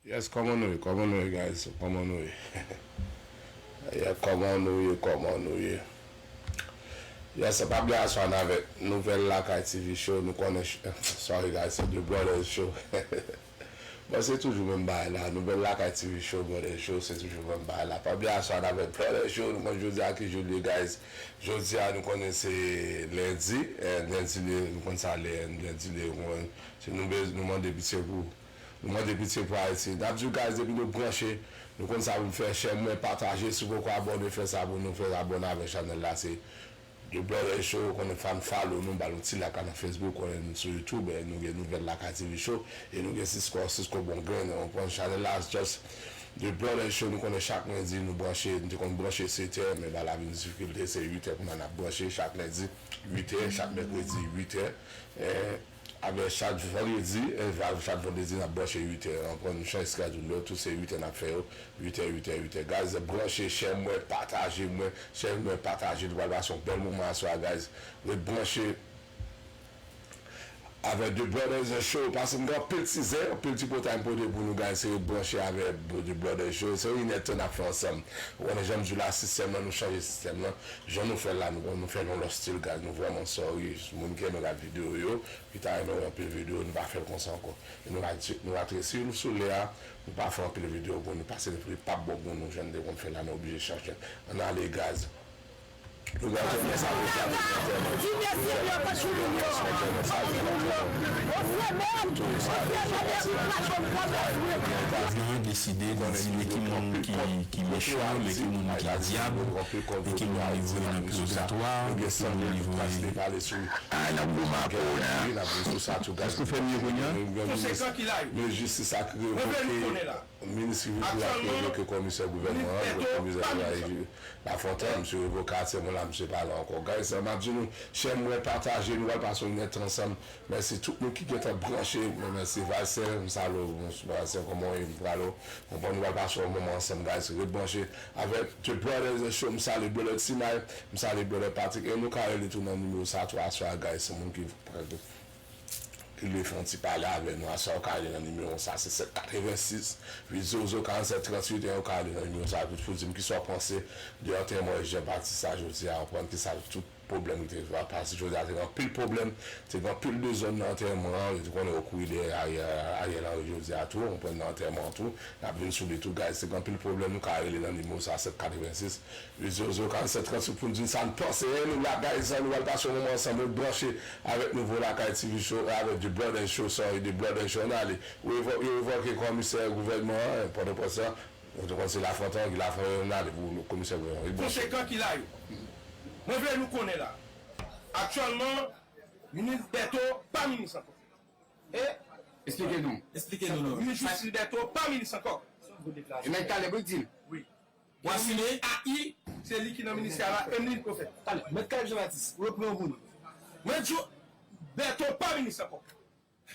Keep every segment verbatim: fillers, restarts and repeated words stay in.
Yes, kòman nou ye? Kòman nou ye, guys? Kòman nou ye? Yeah, kòman nou ye? Kòman nou ye? Yes, pa bliye aswè n avèk nouvèl Lakay T V Show, nou konnen ch-, sorry guys, se The Brothers Show. Bon, se toujou menm bagay la, nouvèl Lakay T V Show, Brothers Show, se toujou menm bagay la. Pa bliye aswè n avèk Brothers Show, nou konn jodi a ki jou l ye, guys. Jodi a, nou konnen se lendi, eh, lendi li, nou konn sa lè, lendi li, nou konn, se nou bez-, nou mande pitye pou Nou mande pitye pou Ayiti. N ap di w, guys, depi nou branche, nou konn sa pou n fè. Share, mwen, pataje. Si w poko abòne, fè sa pou nou, fè abòne avèk chanèl la. Se The Brothers Show, ou konnen, fè n follow nou, ba nou ti like la nan Facebook, ou konnen sou YouTube, eh, nou gen nouvèl Lakay T V Show, e nou gen Cisco, Cisco bon grenn, ou konprann, chanèl la, just The Brothers Show, nou konnen chak lendi, nou branche, nou te konn branche sèt è, men bagay la vin difikilte, se uit è kounye a n ap branche, chak lendi, uit è, chak mèkredi, uit è. Eh, Avè chak vandredi, eh, chak vandredi n ap branche uit è. Ankò nou chanje schedule yo, tout se uit è n ap fè yo. Uit è, uit è, uit è. Guys, branche, share mwen, pataje mwen, share mwen, pataje, nou pral pase yon bèl moman aswè a, guys. Ret branche avè The Brothers Show, paske m gen anpil tizè, anpil tripotay m pote pou nou, guys. Se ret branche avè The Brothers Show. Se yon inèdtan n ap fè ansanm. Ou konnen jan m di w la, sistèm nan, nou chanje sistèm nan. Jan nou fè l la, nou, nou fè l yon lòt stil, guys. Nou vrèman sorry. Moun ki renmen gad videyo yo, ki ta renmen wè anpil videyo, nou pa fè l konsa ankò. E nou va di, nou va t-, si nou sou lè a, nou pa fè anpil videyo pou nou pase, nou p ap bon pou nou, jan n te konn fè la, nou oblije chanje. Ann ale, guys. Nou pral fè sa pou sa, nou pral fè. Di mesye yo, pa choumin yo. Ou fè menm, ou fè menm, ou fè menm. Prezidan an deside li di men ki moun ki, ki mechan, men ki moun ki dyab, men ki moun li voye nan pigatwa, men ki moun li voye. Ay, n ap goumen ak ou la. Èske w fè mye kounye a? Konsekan ki la yo. Mwen vle nou konnen la. Minis ki vin la ki revoke komisè gouvènman an, komisè Lafontan, misye revoke atyèlman la, misye pa la ankò. Guys, sa m ap di nou, share mwen, pataje, nou pral pase yon nèt ansanm. Mèsi tout moun ki gentan branche. Mwen mèsi Valsè, m salye w, Valsè, kòman w ye, m prale w. Konprann, nou pral pase yon moman ansanm, guys. Ret branche avèk The Brothers Show, m salye Brother Timay, m salye Brother Patrick. E nou ka rele tou nan nimewo sa tou aswè a, guys. Se moun ki, ki vle fè yon ti pale avè nou aswè a, ou ka rele nan nimewo sa, se sèt katrevensis, uit zewo zewo, karannsèt tranntuit, e ou ka rele nan nimewo sa pou, pou di m kisa w panse de antèman Jean Baptiste sa jodi a, ou konprann kisa tout pwoblèm ki te va pase jodi a, te gen anpil pwoblèm, te gen anpil dezòd nan antèman an, ou te konnen yo kouri dèyè Ariel, Ariel Henry jodi a tou, ou konprann nan antèman an tou, n ap vin sou li tou, guys, te gen anpil pwoblèm, nou ka rele nan nimewo sa, sèt katrevensis, uit zewo zewo, karannsèt tranntuit pou n di n sa n panse, e nou la, guys, nou pral pase yon moman ansanm, nou branche avèk nouvo Lakay T V Show, avèk The Brothers Show, sorry, The Brothers Show, ann ale, yo revo-, yo revoke komisè gouvènman an, Pòtoprens lan, nou te konn se Lafontan, Guy Lafontan, ann ale pou komisè gouvènman an. Konsekan ki la yo. Mwen vle nou konnen la. Aktyèlman, minis Bèto pa minis ankò. E? Esplike nou. Esplike nou, non. Minis Jistis Bèto pa minis ankò. E mèt Kalèb wi di l. Wi. Minis A I, se li ki nan ministè a la, Emeline Prophète. Talè, mèt Kalèb Jean Baptiste, repran pou nou. Mwen di w, Bèto pa minis ankò.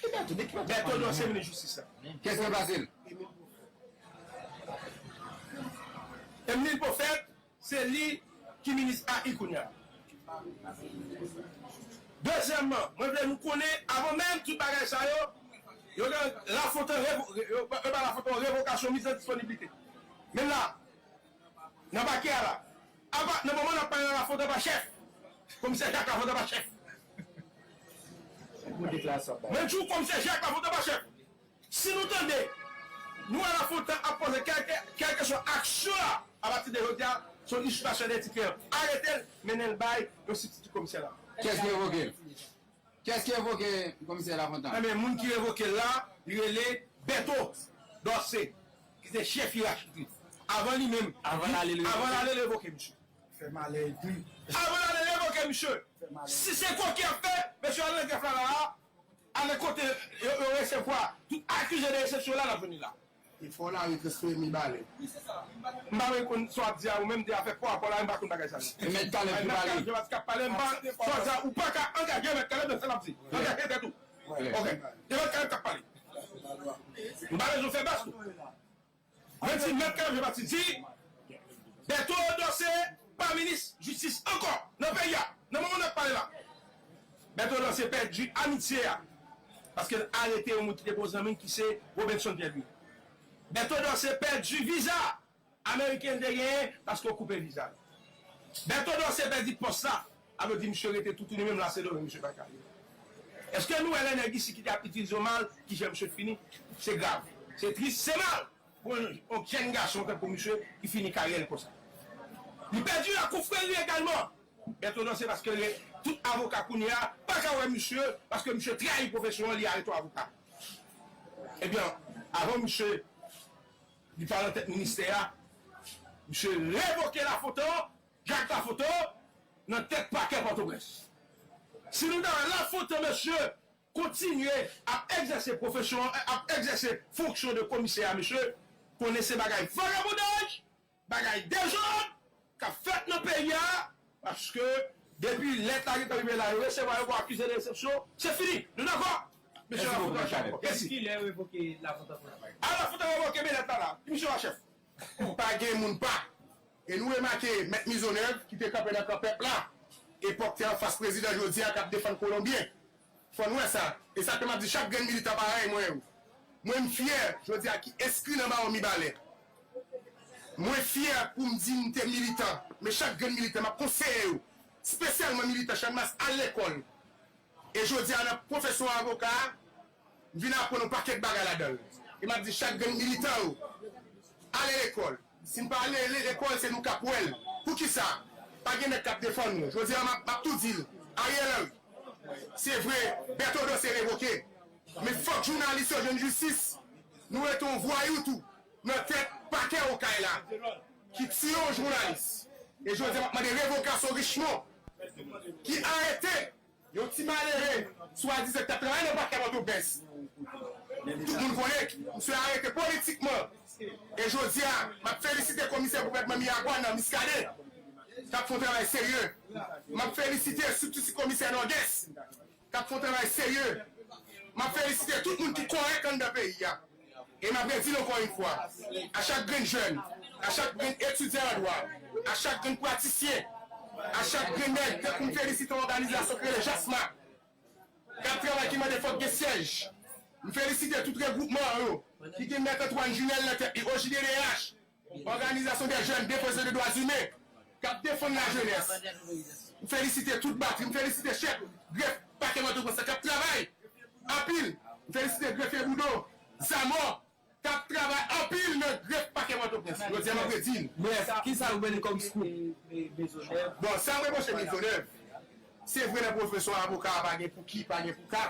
Bèto Dorcé minis jistis la. Kiyès ki ranplase l? Emeline Prophète, se li ki minis A I kounye a. Dezyèmman, mwen vle nou konnen, avan menm tout bagay sa yo, yo gen Lafontan revo-, yo, yo ba Lafontan revokasyon, miz an disponiblite. Men la, nan pakè a la. Apa, nan moman n ap pale la, Lafontan pa chèf. Komisè Jak Lafontan pa chèf. Mwen di w, komisè Jak Lafontan pa chèf. Si nou tande, nou wè Lafontan ap poze kèlke, kèlkeswa aksyon la, apati de jodi a, se yon isipasyon de titè. Arete l, mennen l bay yon sibstitisyon komisè la. Kiyès ki revoke l? Kiyès ki revoke komisè Lafontan? Enben, moun ki revoke l la, li rele Bèto Dorcé, ki se chèf yerachik li. Avan li menm, avan l ale, li revoke misye. Fè malè epi. Avan l ale, li revoke misye. Si se koki y ap fè, mesye al nan grèf la la, ale kote yo, yo resevwa tout akize de resepsyon la, n ap jwenn li la. E fò w lage transfere mil bale. M pa vle konn sa w ap di a, ou menm de afè pa rapò la, m pa konn bagay sa yo. E mèt Kalèb ki pale. Mèt Kalèb Jean Baptiste k ap pale, m pa, sa w di a, ou pa ka angaje mèt Kalèb nan sa l ap di. Angaje tèt ou. Ok. Se mèt Kalèb k ap pale. M pa bezwen fè bas tou. Mwen di mèt Kalèb Jean Baptiste di, Bèto Dorcé pa minis jistis ankò nan peyi a, nan moman n ap pale la. Bèto Dorcé pèdi amitye a, paske l arete yon moun ki te bon zanmi l ki se Robenson Pierre Louis. Bertho Dorcé pèdi viza ameriken te genyen paske w koupe viza l. Bertho Dorcé pèdi pòs la, alò di misye rete toutouni, menm la se domi misye pa ka rive. Èske nou wè lè nèg isi ki te ap itilize w mal, kijan misye fini? Se grav, se tris, se mal pou yon, yon jèn gason tankou misye ki fini karyè l konsa. Li pèdi lakonfreri egalman. Bertho Dorcé paske tout avoka kounye a pa ka wè misye paske misye trayi pwofesyon an, li arete yon avoka. Ebyen, avan misye li pa nan tèt ministè a, misye revoke Lafontan, Jak Lafontan, nan tèt pakè Pòtoprens. Si nou ta wè Lafontan, mesye, kontinye ap egzèse pwofesyon an, ap egzèse fonksyon de komisè a, mesye, konnen se bagay vagabondaj, bagay dezòd k ap fèt nan peyi a, paske depi lèt la gentan rive la, yo resevwa, yo pral akize de resepsyon, se fini. Nou dakò? Mesye Lafontan, chapo. Mèsi. Depi kilè yo revoke Lafontan pou la? A, Lafontan revoke, men lèt la la. Misye pa chèf. Pa gen moun pa. E nou remake Mèt Mizonèv ki te kanpe nan kan pèp la, epòk te anfas prezidan jodi a k ap defann Kolonbyen. Fò n wè sa. E sa k fè m ap di chak grenn militan parèy mwen yo. Mwen m fyè jodi a ki enskri nan Bawon Mibalè. Mwen fyè pou m di m te militan, men chak grenn militan m ap konseye yo, espesyalman militan Channmas, al lekòl. E jodi a nan pwofesyon avoka a, m vin aprann yon pakèt bagay ladan l. E m ap di chak grenn militan yo, ale lekòl. Si n pa ale le- lekòl, se nou k ap wè l. Poukisa? Pa gen nèg k ap defann nou. Jodi a, m ap, m ap tou di l. Ariel Henry, se vre, Bertho Dorcé revoke. Men fòk jounalis yo jwenn jistis. Nou rete yon vwayou tou nan tèt pakè Okay la ki tiye yon jounalis. E jodi a, m ap mande revokasyon Richemond ki arete yon ti malere swadizan k t ap travay nan pakè Pòtoprens. Tout moun konnen misye arete politikman. E jodi a, m ap felisite komisè gouvènman Miragwàn nan Miskaden k ap fè yon travay serye. M ap felisite sitou ti komisè Nòdès k ap fè yon travay serye. M ap felisite tout moun ki kòrèk anndan peyi a. E m ap redi l ankò yon fwa, a chak grenn jèn, a chak grenn etidyan an dwa, a chak grenn pratisyen, a chak grenn nèg, tankou m felisite yon òganizasyon ki rele JASMA, k ap travay, ki mande fòk gen syèj. M felisite tout regwoupman yo, ki gen Mèt Antoine Junel nan tèt li, O J D D H, Òganizasyon dè jèn defansè de dwa imen k ap defann lajenès. M felisite tout batri, m felisite chèf grèf pakè Pòtoprens lan k ap travay anpil. M felisite grefye Boudon, Zamò, k ap travay anpil nan grèf pakè Pòtoprens. Jodi a, m ap redi l. Brèf, kisa w genyen kòm scoop? Bon, sa m repwoche Mizonèv, se vre nan pwofesyon avoka a pa gen pou ki, pa gen pou ka.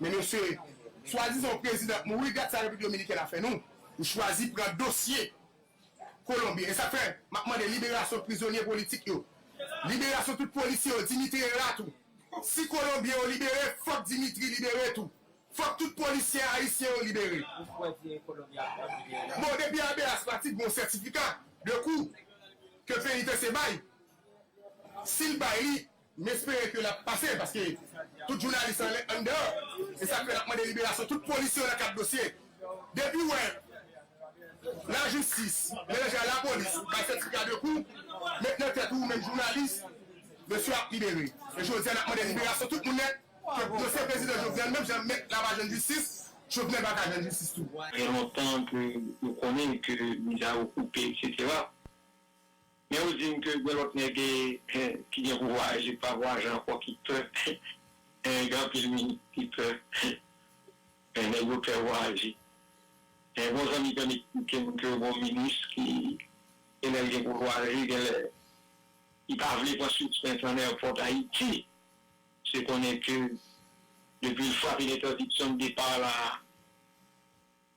Men mesye, swadizan yon prezidan k mouri, gad sa Repiblik Dominikèn ap fè nou. Ou chwazi pran dosye Kolonbyen. E sa k fè, m ap mande liberasyon prizonye politik yo. Liberasyon tout polisye yo, Dimitri Herrera tou. Si Kolonbyen yo libere, fòk Dimitri libere tou. Fòk tout polisye ayisyen yo libere. Ou kwè di Kolonbyen ap libere la? Bon, depi A B H pratik gen yon sètifika de kou ke penitansye bay, si l bay li, m espere ke l ap pase, paske tout jounalis anlè, anndan. Se sa k fè n ap mande liberasyon tout polisye yo nan kad dosye. Depi w wè lajistis melanje a lapolis, bay sètifika de kou, met nan tèt ou, ou menm jounalis, mesye ap libere. E jodi a, n ap mande liberasyon tout moun nèt, ke dosye prezidan Jovenel, menm jan m mèt la pa jwenn jistis, Jovenel pa ka jwenn jistis tou. Gen lontan ke nou konnen ke mizè yo koupe, etsetera. Men yo di m ke gen lòt nèg, eh, ki gen pou vwayaje, ki pa vwayaje ankò, ki pè. Eh, gen anpil minis ki pè. Eh, nèg yo pè vwayaje. Eh, bon zanmi pa m eksplike m ke bon minis ki, gen lè l gen pou vwayaje, gen lè li pa vle pran sispann nan èpòt Ayiti. Se konnen ke depi l frape entèdiksyon de depa la,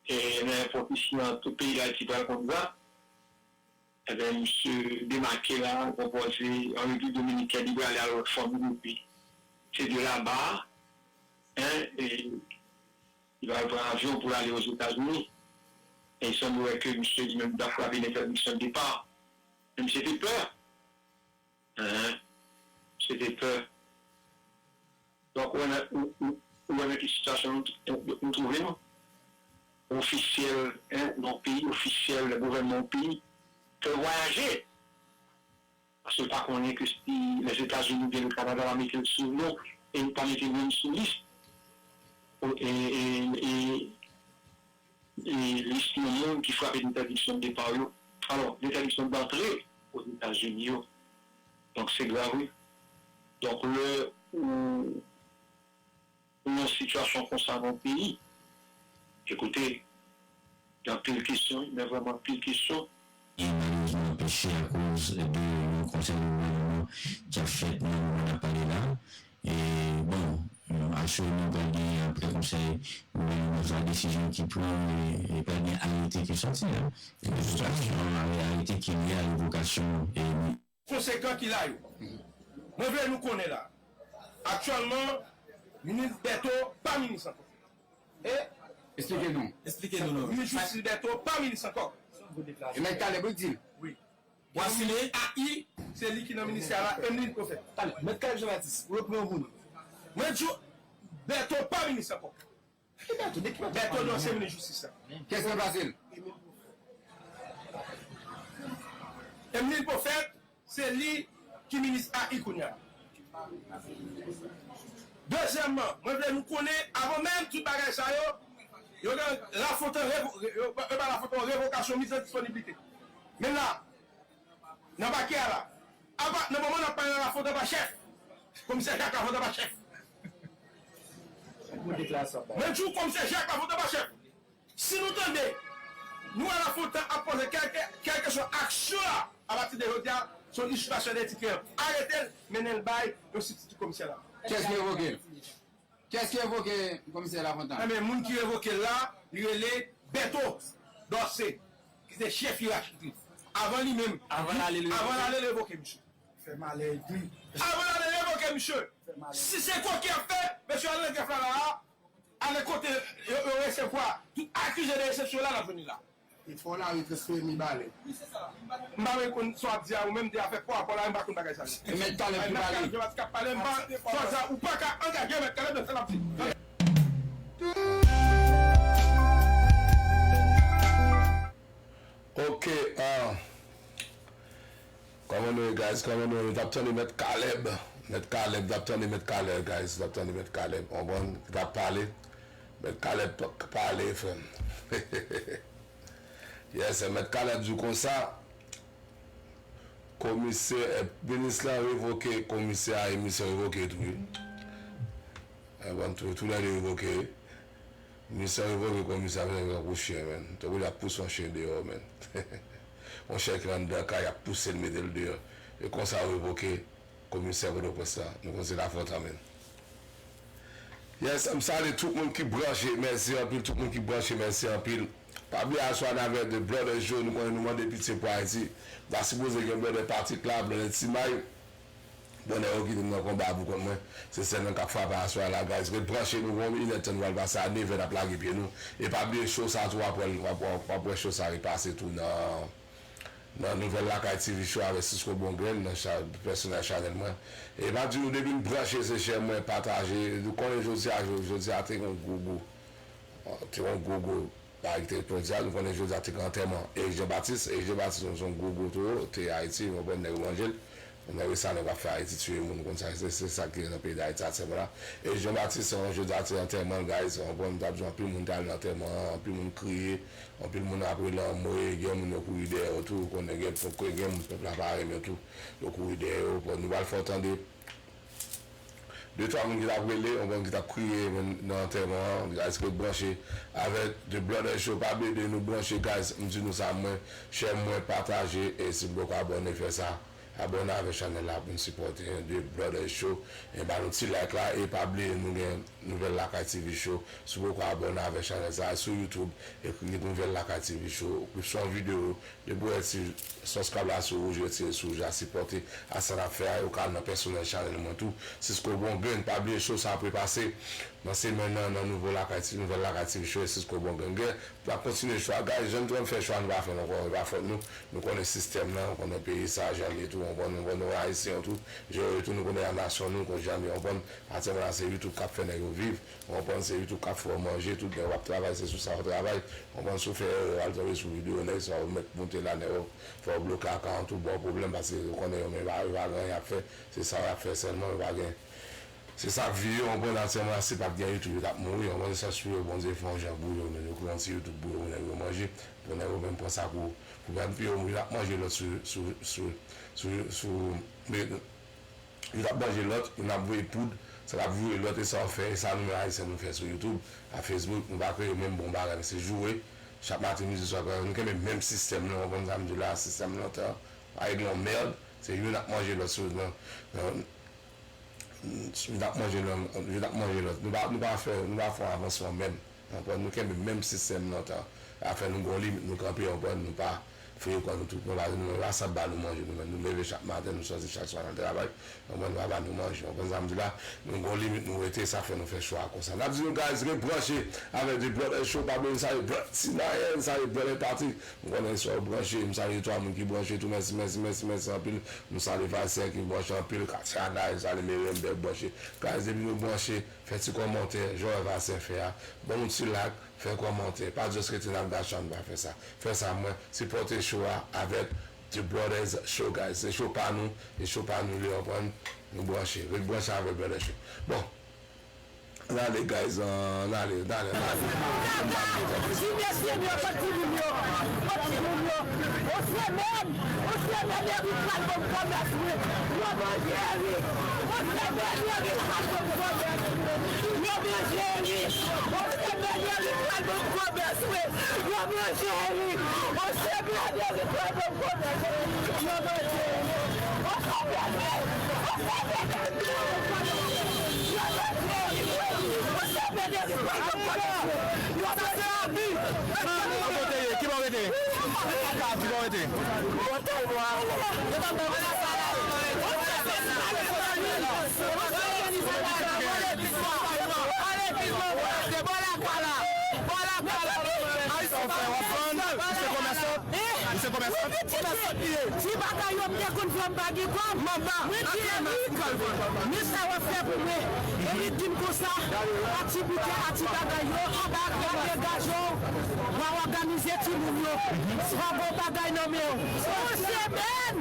eh, nan èpòt isi an, tout peyi Dayiti pral konn sa. Ebyen, misye demake la, konpòze an Repiblik Dominikèn, li prale a lòt fanmi depi. Se de laba, en, e li pral pran avyon pou l ale Ozetazini. E sanble wè ke misye li menm ta frape entèdiksyon de depa. Men misye te pè. Hein? Misye te pè. Donk, ou wè nan, ou, ou, ou wè nan ki sitiyasyon nou, nou, nou twouve nou. Ofisyèl, en, nan yon peyi, ofisyèl gouvènman yon peyi, pè vwayaje. Paske l pa konnen ke si Lèzetazini oubyen le Kanada pa mete l sou non, e pa mete non sou lis, e, e, e, e, lis moun ki frape entèdiksyon de depa yo, alò, entèdiksyon dantre Ozetazini yo. Donk, se grav, wi. Donk, lè ou, ou nan sitiyasyon konsa nan yon peyi, ekoute, gen anpil kesyon, wi, men vrèman anpil kesyon. E malerezman anpeche akoz de yon konsèy de gouvènman ki ap fèt nan moman n ap pale la. E, bon, asire nou pral gen apre konsèy gouvènman sa, desizyon ki pran, e, e pral gen arete ki sòti, a. Revokasyon, arete ki lye a revokasyon, e, konsekan ki la yo. Mwen vle nou konnen la. Aktyèlman, minis Bèto pa minis ankò. E Esplike nou. Esplike nou, non. Minis jistis Bèto pa minis ankò. E mèt Caleb wi k di l. Wi. W ap fini? A I, se li ki nan ministè a la, Emeline Prophète. Talè, mèt Caleb Jean Baptiste, ou repran yon moun. Mwen di w, Bèto pa minis ankò. Ki Bèto? De ki Bèto? Bèto nan se minis jistis la. Kiyès ranplase l? Emeline Prophète, se li ki minis A I kounye a. Dezyèmman, mwen vle nou konnen, avan menm tout bagay sa yo, yo gen Lafontan revo-, yo, yo ba Lafontan yon revokasyon miz an disponiblite. Men la, nan pakè a la, apa, nan moman n ap pale la, Lafontan pa chèf. Komisè Jak Lafontan pa chèf. Men di w komisè Jak Lafontan pa chèf. Si nou tande, nou wè Lafontan ap poze kèlke, kèlkeswa aksyon a, apati de jodi a, se yon usurpasyon de tit li an. Arete l, mennen l bay yon sibstitisyon komisè la. Kiyès ki revoke l? Kiyès ki revoke komisè Lafontan? Enben, moun ki revoke l la, li rele Bèto Dòse, ki se chèf yerachik li. Avan li menm, avan l ale, avan l ale revoke misye. Fè malè epi. Avan l ale revoke misye. Si se koki ap fè, mesye al nan grèf la la a, ale kote yo, yo resevwa tout akize de resepsyon la, n ap jwenn li la. E fò lari transfere Mibalè. M pa vle konn sa w ap di a, ou menm de afè pa w a, pa w lari, m pa konn bagay sa yo. E mèt Caleb ki pale. Mèt Caleb Jean Baptiste k ap pale, m pa, sa w di a, ou pa ka angaje mèt Caleb nan sa l ap di. Ok, ah. Kòman nou ye, guys? Kòman nou ye? T ap tande mèt Caleb. Mèt Caleb, t ap tande mèt Caleb, guys. T ap tande mèt Caleb. Konprann? Ki t ap pale. Mèt Caleb p-, pale, frè m. Yes, mèt Caleb di w konsa. Komisè, eh, minis lan revoke komisè a, e misye revoke tou, wi. Eh, bon, tou, tou lè de revoke, wi. Misye revoke komisè a, men tankou chen, men. Tankou l ap pouse yon chen deyò, men. Yon chen ki anndan kay, y ap pouse l, mete l deyò. E konsa yo revoke komisè Pòtoprens la. Nou konn se Lafontan, men. Yes, m salye tout moun ki branche, mèsi anpil, tout moun ki branche, mèsi anpil. Pa bliye aswè a n avèk The Brother Show, nou konnen nou mande pitye pou Ayiti. Ta sipoze gen Brother Patrick la, Brother Timay. Bon, nèg yo kite m nan konba pou kont mwen. Se sèl mwen k ap frape aswè a la, guys. Ret branche, nou gon inèdtan nou pral pase a nevè n ap lage pye nou. E pa bliye show sa tou, w ap wè l, w ap, w ap, w ap wè show sa repase tou nan, nan Nouvèl Lakay T V Show avèk Cisco Bongren nan cha-, pèsonèl chanèl mwen. E m ap di nou depi n branche se share mwen, pataje. Nou konnen jodi a, jodi a te yon gwo gwo, te yon gwo gwo bagay ki te pran di a, nou konnen jodi a te gen antèman Eric Jean Baptiste. Eric Jean Baptiste se yon gwo gwo towo, te Ayiti, nou konprann nèg yo manje l. Nèg yo sa nèg ap fè Ayiti tiye moun, nou konn sa, se, se sa k gen nan peyi Dayiti aktyèlman la. Eric Jean Baptiste, se yon jodi a te antèman l, guys, nou konprann, m t ap di w anpil moun te al nan antèman an, anpil moun kriye, anpil moun ap rele anmwe, gen moun yo kouri dèyè yo tou, ou konnen gen, gen moun pèp la pa renmen tou, yo kouri dèyè yo, bon, nou pral fè w tande. De twa moun ki t ap rele, yon moun ki t ap kriye nan antèman an, guys, ret branche avèk The Brother Show. Pa bliye de nou branche, guys, m di nou sa, mwen, share mwen, pataje, e si w poko abòne, fè sa. Abòne avèk chanèl la pou n sipòte The Brother Show. E ba nou ti like la, e pa bliye nou gen Nouvèl Lakay T V Show. Si w poko abòne avèk chanèl sa a, sou YouTube, ekri Nouvèl Lakay T V Show. Ou se yon videyo, depi w wè ti subscribe la sou wouj, retire sou wouj la, sipòte a sa n ap fè a, ou ka al nan pèsonèl chanèl mwen tou. Cisco Bongren, pa bliye show sa ap repase nan semèn nan, nan nouvo Lakay T-, Nouvèl Lakay T V Show, e Cisco Bongren gen. N ap kontinye show a, guys, jan nou t ap fè show a, nou pa fè l ankò, e pa fòt nou. Nou konnen sistèm nan, nou konnen peyi sa, jan l ye tou, nou konnen, nou konnen Ayisyen yo tou, jere yo tou, nou konnen a nasyon nou, kon jan l ye, nou konn, aktyèlman la, se YouTube k ap fè nèg yo viv. Ou konprann, se YouTube k ap fè w manje, tout lè w ap travay, se sou sa w travay. Ou konprann, si w fè erè, w al tonbe sou videyo nèg sa yo mèt moute la, nèg yo fè w bloke akawont ou, ba w pwoblèm, paske yo konnen yo menm, yo pa, yo pa gen anyen y ap fè, se sa y ap fè sèlman, yo pa gen, Se sa k vire, w konprann, atyèlman la, si pa t gen YouTube, yo t ap mouri, w konprann, se sou yo, Bondye fè yon jan pou yo, men yo kouran ti YouTube pou yo, pou nèg yo manje, pou nèg yo menm pran sa pou, pou gad, pou yo, yo t ap manje lòt sou, sou, sou, sou, sou, men, yo t ap manje lòt, yo n ap voye poud, sa l ap voye lòt, e sa w fè, e sa nou menm Ayisyen nou fè sou YouTube, ak Facebook, nou pa kreye menm bon bagay, men se joure, chak maten, midi, swa, nou kenbe menm sistèm nan, w konprann sa m di w la, sistèm nan, tan, pa regle yon mèd, se youn ap manje lòt sou, nan, nan, Youn ap manje lòt, youn ap manje lòt. Nou pa, nou pa fè, nou pa fè yon avansman menm. Ou konprann? Nou kenbe menm sistèm nan tan. Afè nou gen yon limit, nou kanpe, ou konprann? Nou pa foure kò nou tout. Nou pa, nou pa sa ba nou manje nou menm. Nou leve chak maten, nou sòti chak swa nan travay. Ou konprann? Nou pa ba nou manje. Ou konprann sa m di la? Nou gen yon limit, nou rete, sa fè nou fè chwa konsa. N ap di nou, guys, ret branche avèk The Brother Show. Pa bliye, n salye Brother Tinayen, n salye Brother Patrick. M konnen si w branche, m salye tout moun ki branche tou, mèsi, mèsi, mèsi, mèsi anpil. M salye Valsè ki branche anpil, Katiana, m salye Merembe branche. Guys, depi nou branche, fè ti kòmantè, jan w wè Valsè fè a. Ban nou ti like, fè kòmantè. Pa just rete nan dachan, pa fè sa. Fè sa, mwen, sipòte show a avèk The Brothers Show, guys. Se show pa nou, e show pa nou li, w konprann? Nou branche. Ret branche avèk Brother Show. Bon. N ale, guys, an, n ale, n ale, n ale. Ti mesye m yo, kot timoun yo, kot timoun yo. On semèn, on semèn Eric pral ban m kòmès, wi. Yo manje Eric. On semèn Eric pral ban m kòmès, wi. Yo manje Eric. On semèn Eric pral ban m kòmès, wi. Yo manje Eric. On semèn Eric pral ban m kòmès, wi. Yo manje Eric. On semèn Eric. Ki bò w rete? Ki bò w rete? Sa w fè, w ap vann? Ou se komèsan? Ou se komèsan? Wi, ti mesye, ti bagay yo m te konn fè m pa gen kòb. Wi, ti Eric, men sa w ap fè pou mwen. Eric di m konsa, a ti boutèy, a ti bagay yo, anba gade gazo, w a òganize timoun yo. Sa w gon bagay nan men w. On semèn,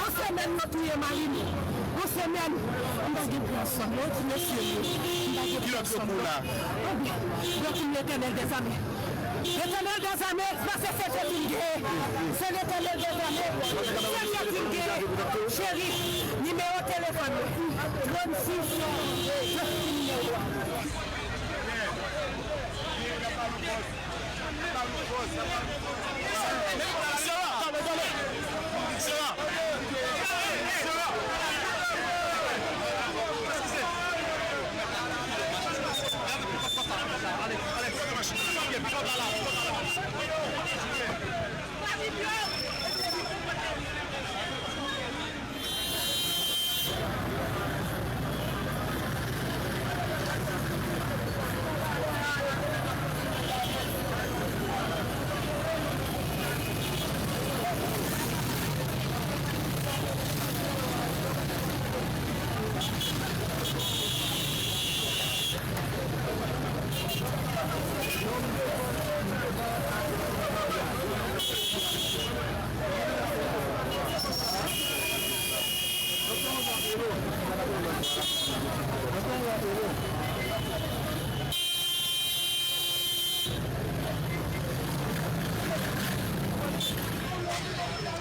on semèn yo touye mari m. On semèn, m pa gen pran san non, ti mesye yo. M pa gen pran san non. Anben, yo touye Letènèl dèzame. Letènèl dèzame, paske se Jezi m gen. Se Letènèl dèzame. Se Jezi m gen. Cheri, nimewo telefòn mwen. Trannsis, se nimewo a. Sera! Sera! Sera!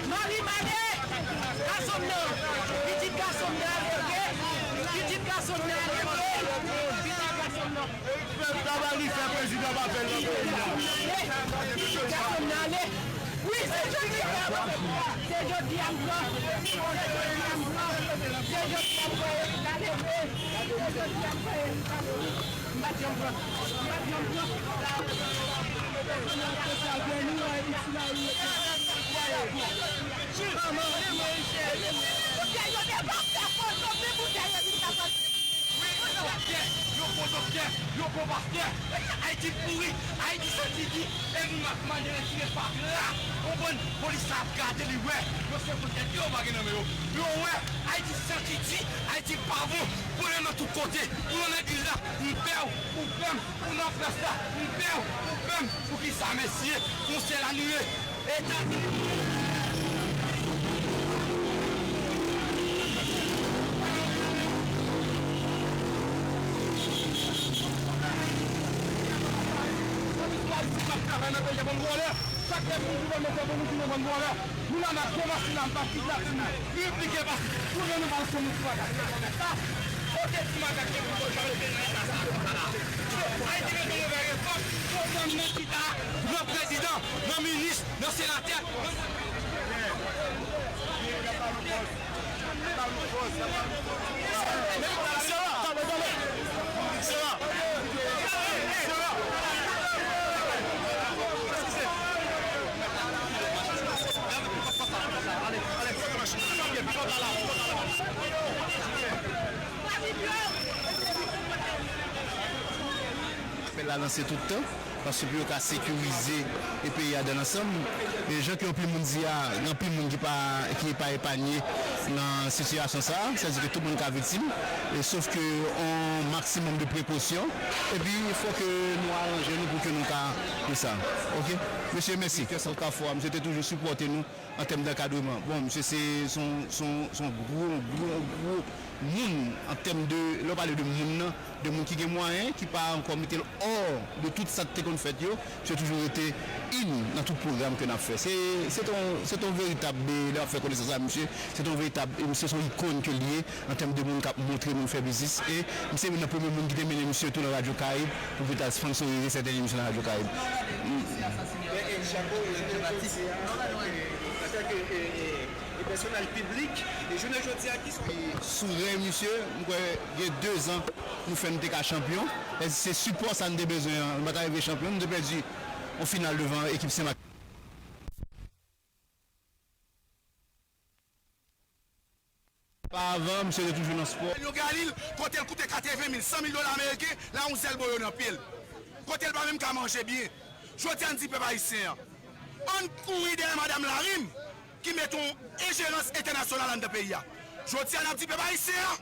Mari m ale! Gason m nan! Pitit gason m nan ale, oke? Pitit gason m nan ale, oke? Pitit gason m nan. Travay li fè prezidan pa fè l nan peyi a. Pitit gason m nan ale. Wi, se jodi a. Se jodi a m pran. Se jodi a m pran. Se jodi a m pran. Se jodi a m pran. M pa t janm pran. M pa t janm pran. Boutèy yo te pa fè foto, men boutèy yo vin kapab. Wi, yo doktè, yo bon doktè, yo bon pastè. Ayiti pouri, Ayiti santi di, e moun ap mande retire fatra. Konprann, polis la ap gade li wè, yo se poutèt yo bagay nan men yo. Yo wè, Ayiti santi di, Ayiti pa bon, pwoblèm nan tout kote. Ou nan legliz la, m pè w, ou pè m, ou nan près la, m pè w, ou pè m, poukisa mesye, konsèy la nou ye. Etazini. Nan peyi a, bann vòlè. Chak lè moun ki vòlè, se pou nou touye bann vòlè. Nou la n ap demanse la, n ap chita pou nou replike, paske pou nou, nou pa sou nou sou makak. Sa, kote ti makak yo pou yo rete nan eta sa, sa la. Ayiti bezwen yon vrè refòm. Fò pran nan chita, nan prezidan, nan minis, nan senatè. Apèl la lanse tout tan, paske pou yo ka sekirize e peyi a dan lansanm. E jan ke anpil moun di a, gen anpil moun ki pa, ki pa epanye nan sitiyasyon sa a, sètadi ke tout moun ka viktim, e sof ke on maksimòm de prekosyon, epi fò ke nou aranje nou pou ke nou ka fè sa. Oke? Mesye, mèsi. Kafou a, misye te toujou sipòte nou an tèm d'ankadreman. Bon, misye se, se yon, se yon, se yon gwo, gwo, gwo moun an tèm de, lè w pale de moun nan, de moun ki gen mwayen, ki pa ankò mete l hors de tout sa k te konn fèt yo, misye toujou rete in nan tout pwogram ke n ap fè. Se, se t on, se t on veritab, lè w ap fè konesans ak misye, se t on veritab, misye se yon ikòn ke l ye, an tèm de moun k ap montre moun fè biznis. E misye youn nan premye moun ki te mennen misye tou nan Radyo Karayib pou l te al sponsorize sèten emisyon nan Radyo Karayib. Sou rèy misye, m kwè gen dezan nou fè, nou te ka chanpyon. E se sipò sa n te bezwen an. Nou pa t arive chanpyon, nou te pèdi yon final devan ekip Senmak. Pavan, misye te toujou nan spò. Yo Galil, kote l koute katreven mil, san mil dola ameriken, la yon zèl boyo nan pye l. Kote l pa menm ka manje byen. Jodi a, n di pèp ayisyen an, ann kouri dèyè Madanm Larim, ki mete yon enjerans entènasyonal anndan peyi a. Jodi a, n ap di pèp ayisyen an,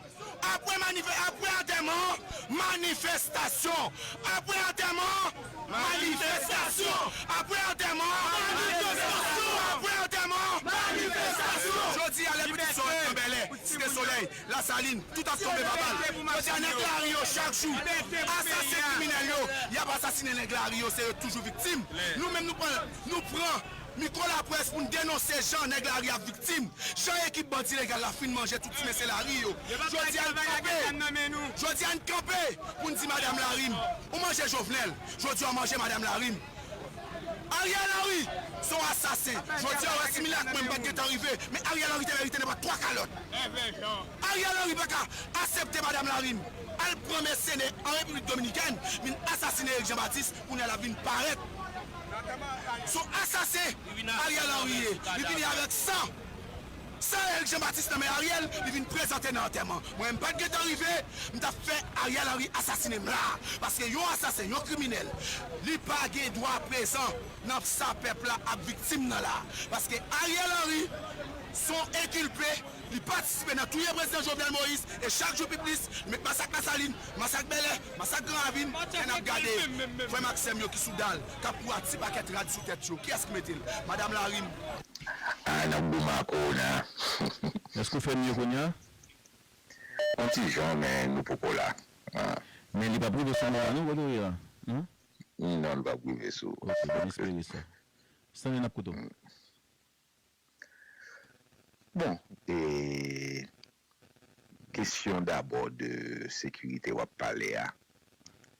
apre manife-, apre antèman an, manifestasyon. Apre antèman an, manifestasyon. Apre antèman an, manifestasyon. Apre antèman an, manifestasyon. Jodi a, lè pitit sòt nan Bèlè, Site Solèy, Lasalin, tout ap tonbe pa bal. Jodi a, nèg lari yo, chak jou, asasen kriminèl yo, y ap asasinen nèg lari yo, se yo toujou viktim. Nou menm, nou pran, nou pran mikwo laprès pou n denonse jan nèg lari ap viktim, jan ekip bandi legal la fin manje tout ti mesye lari yo. Jodi a, n kanpe. Jodi a, n kanpe pou n di Madanm Larim, ou manje Jovenel, jodi a, w manje Madanm Larim. Ariel Henry se yon asasen. Jodi a, w wè, si Milak mwen, m pa t gentan rive, men Ariel Henry te merite nenpòt twa kalòt. Ariel Henry pa ka aksepte Madanm Larim al pran mèsenè an Repiblik Dominikèn, vin asasinen Eric Jean Baptiste, kounye a l ap vin parèt. Se yon asasen Ariel Henry ye. Li vini avèk san. San Eric Jean Baptiste nan men Ariel, li vin prezante nan antèman. Mwen, m pa t gentan rive, m t ap fè Ariel Henry asasinen m la. Paske yon asasen, yon kriminèl, li pa gen dwa prezan nan sa pèp la ap viktim nan la. Paske Ariel Henry se yon enkilpe, li patisipe nan touye prezidan Jovenel Moïse, e chak jou pi plis, li met masak Lasalin, masak Bèlè, masak Gran Ravin, e n ap gade frè m ak sè m yo ki sou dal, k ap kouri ak ti pakèt rad sou tèt yo. Kiyès ki mete l? Madanm Larim. Ah, n ap goumen ak kowona. Èske w fè mye kounye a? On ti jan, men nou poko la. Ah. Men li p ap rive sou nou la, non, kote w ye la? Non? Non, li p ap rive sou. Ok, n espere sa. Stanley, n ap koute w. Bon, e, kesyon dabò de sekirite w ap pale a,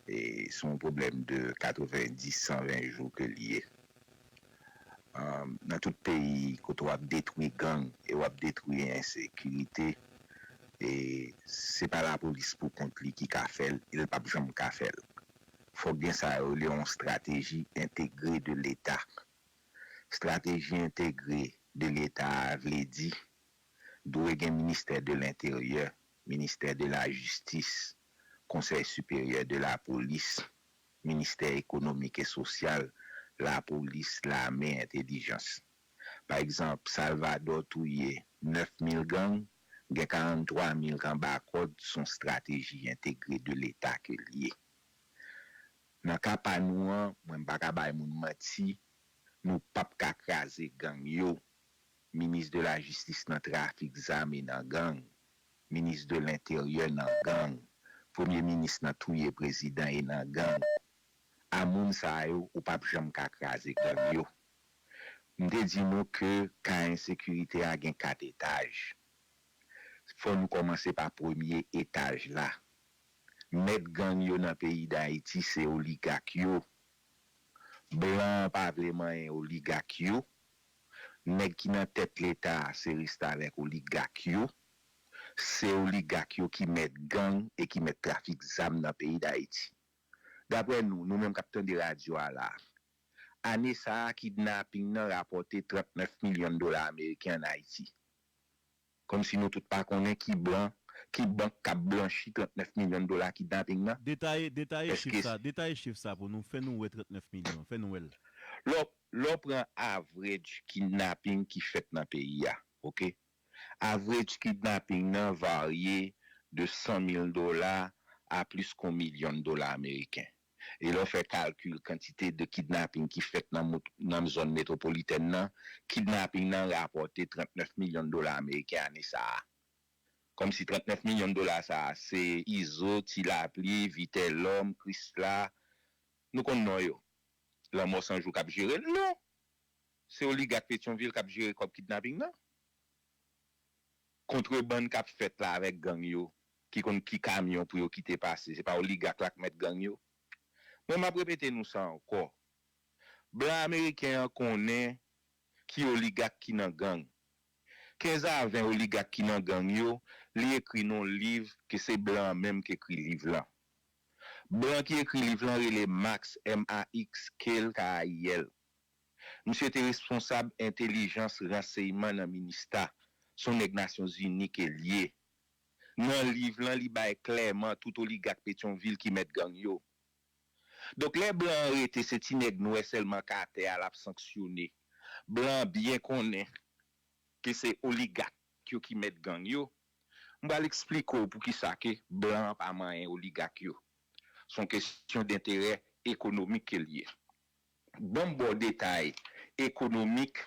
e, se yon pwoblèm de katrevenndis, san ven jou ke li ye. Ann, nan tout peyi, kote w ap detwi gang e w ap detwi ensekirite, e, se pa lapolis pou kont li ki ka fè l, e l p ap janm ka fè l. Fòk gen sa yo rele yon strateji entegre de Leta. Strateji entegre de Leta a vle di, dwe gen Ministè de Lenteryè, Ministè de Lajistis, Konsèy Siperyè de Lapolis, Ministè Ekonomik e Sosyal, Lapolis, Lame, Entèlijans. Pa egzanp, Salvadò touye nèf mil gang, gen karanntwa mil k anba kòd, se yon strateji entegre de Leta ke l ye. Nan ka pa nou an, mwen m pa ka bay moun manti, nou p ap ka kraze gang yo. Minis de lajistis nan trafik zam e nan gang. Minis de lenteryè nan gang. Premye minis nan touye prezidan e nan gang. a moun sa yo, ou p ap janm ka kraze gang yo. M te di nou ke ka ensekirite a gen kat etaj. Fò nou kòmanse pa premye etaj la. Mèt gang yo nan peyi Dayiti se oligak yo. Blan an pa vle manyen oligak yo. Nèg ki nan tèt Leta a se restavèk oligak yo. Se oligak yo ki mèt gang e ki mèt trafik zam nan peyi Dayiti. Daprè nou, nou menm k ap tande radyo a la, ane sa a, kidnaping nan rapòte trannèf milyon dola ameriken ann Ayiti. Kòmsi nou tout pa konnen ki blan, ki bank k ap blanchi trannèf milyon dola kidnaping nan. Detaye, detaye chif sa, detaye chif sa pou nou, fè nou wè trannèf milyon, fè nou wè l. Lè w, lè w pran average kidnaping ki fèt nan peyi a, oke? Average kidnaping nan varye de san mil dola a plis ke yon milyon dola ameriken. E lè w fè kalkil kantite de kidnaping ki fèt nan, nan zòn metwopolitèn nan, kidnaping nan rapòte trannèf milyon dola ameriken ane sa a. Kòmsi trannèf milyon dola sa a, se Izo, Ti Lapli, Vitelhomme, Krisla, nou konn non yo. Lanmò San Jou k ap jere l? Non! Se oligak Petyonvil k ap jere kòb kidnaping nan. Kontrebann k ap fèt la avèk gang yo, ki konn ki kamyon pou yo kite pase, se pa oligak la k mèt gang yo? Mwen, m ap repete nou sa ankò. Blan ameriken an konnen ki oligak ki nan gang. Kenz a ven oligak ki nan gang yo, li ekri nan yon liv ke se blan an menm ki ekri liv lan. Blan ki ekri liv lan rele Max, M A X, Kale, K A I L. Misye te responsab entèlijans ransèyman nan minista. Se yon nèg Nasyonzini ke l ye. Nan liv lan, li bay klèman tout oligak Petyonvil ki mèt gang yo. Donk, lè blan an rete se ti nèg nwè sèlman k atè a l ap sanksyone, blan an byen konnen ke se oligak yo ki mèt gang yo. M pral eksplike w poukisa ke blan an pa manyen oligak yo. Se yon kesyon denterè ekonomik ke l ye. Ban m ba w detay ekonomik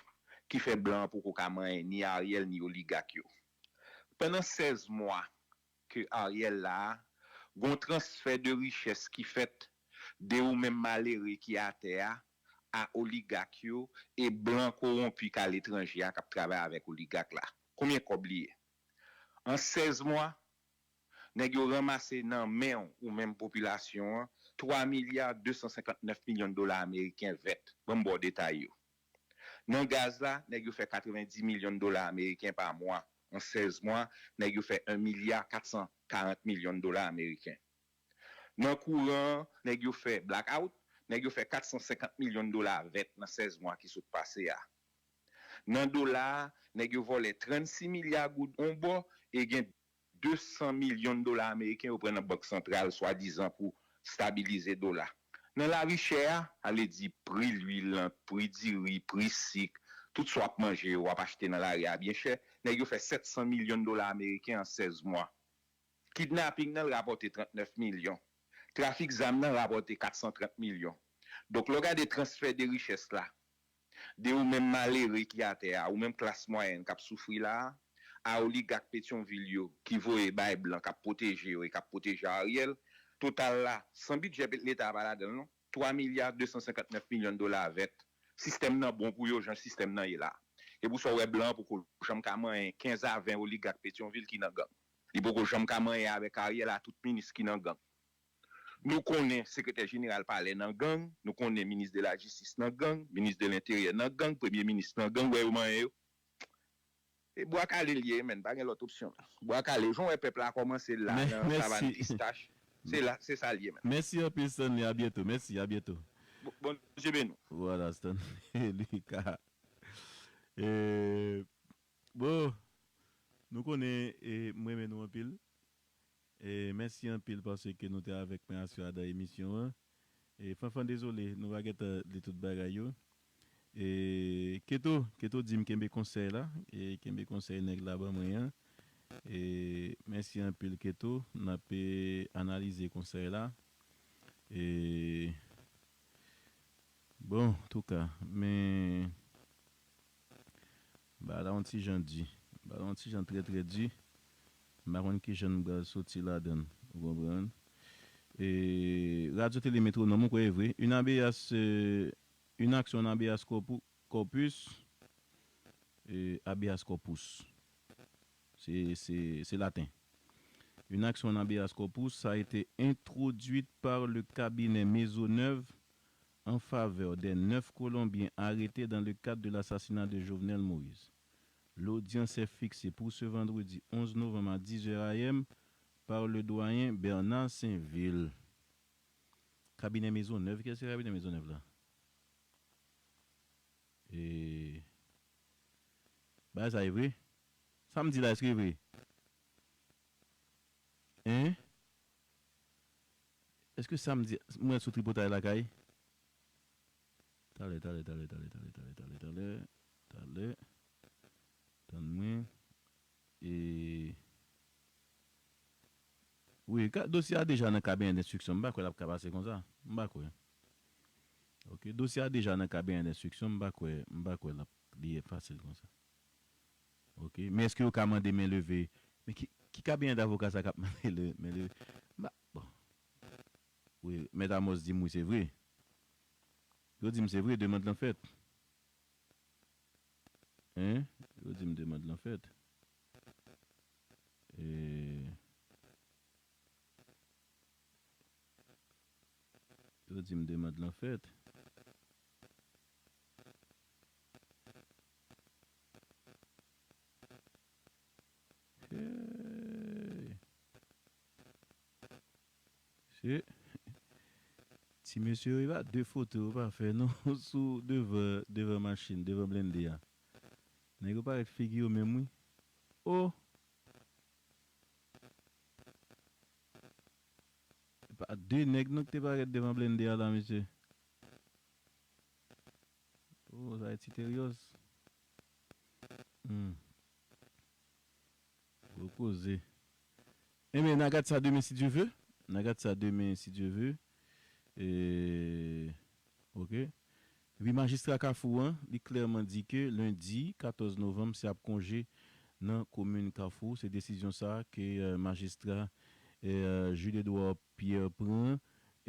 ki fè blan an poko ka manyen ni Ariel ni oligak yo. Pandan sèz mwa ke Ariel la a, gon transfè de richès ki fèt de ou menm malere ki atè a, a oligak yo e blan kowonpi k aletranje a k ap travay avèk oligak la. Konbyen kòb li ye? An sèz mwa, nèg yo ranmase nan men w, ou menm popilasyon an, twa milya de san senkant nèf milyon dola ameriken vèt. Ban m ba w detay yo. Nan gaz la, nèg yo fè katrevendi milyon dola ameriken pa mwa. An sèz mwa, nèg yo fè yon milya kat san karant milyon dola ameriken. Nan kouran an, nèg yo fè blackout, nèg yo fè kat san senkant milyon dola vèt nan sèz mwa ki sot pase a. Nan dola a, nèg yo vòlè trannsis milya goud yon bò e gen de san milyon dola ameriken yo pran nan bank santral swadizan pou stabilize dola. Nan lavi chè a, sa vle di pri lwil lan, pri diri, pri sik, tout sa w ap manje yo, w ap achte nan lari a byen chè, nèg yo fè sèt san milyon dola ameriken an sèz mwa. Kidnaping nan rapòte trannèf milyon. Trafik zam nan rapòte kat san trant milyon. Donk, lè w gade transfè de richès la, de ou menm malere ki atè a, ou menm klas mwayèn k ap soufri la a, a oligak Petyonvil yo ki voye bay blan k ap pwoteje yo e k ap pwoteje Ariel, total la, san bidjè Leta a pa ladan l non, twa milya de san senkant nèf milyon dola vèt. Sistèm nan bon pou yo jan sistèm nan ye la. E pou sa w wè blan an poko janm ka manyen kenz a ven oligak Petyonvil ki nan gang. Li poko janm ka manyen avèk Ariel a tout minis ki nan gang. Nou konnen sekretè jeneral palè nan gang, nou konnen minis de lajistis nan gang, minis de lenteryè nan gang, premye minis nan gang, w wè yo manyen yo. E bwa kale l ye, menn, pa gen lòt opsyon. Bwa kale, jan w wè pèp la kòmanse la nan savann pistach, se la, se sa l ye, menn. Mèsi anpil, Stanley, a byento, mèsi, a byento. Bondye beni w. Vwala, Stanley Lucas. E, bon, nou konnen, e, m renmen nou anpil. E mèsi anpil paske nou te avèk mwen aswè a nan emisyon an. E Fanfan, dezole, nou pa gentan li tout bagay yo. E Keto, Keto di m kenbe konsèy la. E kenbe konsèy nèg la ban mwen an. E mèsi anpil, Keto. N ap, e, analize konsèy la. E, bon, antouka, men bagay la yon ti jan di. Bagay la yon ti jan trè, trè di. M pa konn ki jan m pral soti ladan l, ou konprann? E, Radio Télé Métronome, ou kwè e vre? Une habeas, euh, une action en habeas corpu- corpus, euh, habeas corpus. C'est, c'est, c'est latin. Une action en habeas corpus a été introduite par le cabinet Maisonneuve en faveur des neuf Colombiens arrêtés dans le cadre de l'assassinat de Jovenel Moïse. L'audience est fixée pour ce vendredi onze novembre à dix heures A M par le doyen Bernard Sainvil. Kabinè Mezonnèv, kiyès se kabinè Mezonnèv la? E, bagay sa e vre? Sa m di la, èske e vre? Hein? Èske sa m di, mwen sou tripotay lakay? Talè, talè, talè, talè, talè, talè, talè, talè, talè, talè. Tann mwen. E, wi, ka- dosye a deja nan kabinè denstriksyon. M pa kwè l ap ka pase konsa. M pa kwè. Ok, dosye a deja nan kabinè denstriksyon. M pa kwè, m pa kwè l ap, li fasil konsa. Ok, men èske yo ka mande men leve? Men ki, ki kabinè davoka sa k ap mande le, men leve? M pa, bon. Wi, Mèt Amos di m wi, se vre. Yo di m se vre, demann lan fèt. Hein? Yo di m demann lan fèt. E, yo di m demann lan fèt. Hey. Se ti mesye yo, e pa de foto yo pa fè non sou devan, devan machin, devan blende a. Nèg yo parèt figi yo menm wi. Oh! E pa de nèg non ki te parèt devan blende a la, mesye. Oh, sa e ti Terios. Hmm. Gwo koze. Enben, n a gad sa demen si Dye ve. N a gad sa demen si Dye ve. E, ok. Epi majistra Kafou an, li klèman di ke lendi katòz novanm se ap konje nan komin Kafou. Se desizyon sa a ke, eh, majistra, eh, Jules Edouard Pierre pran,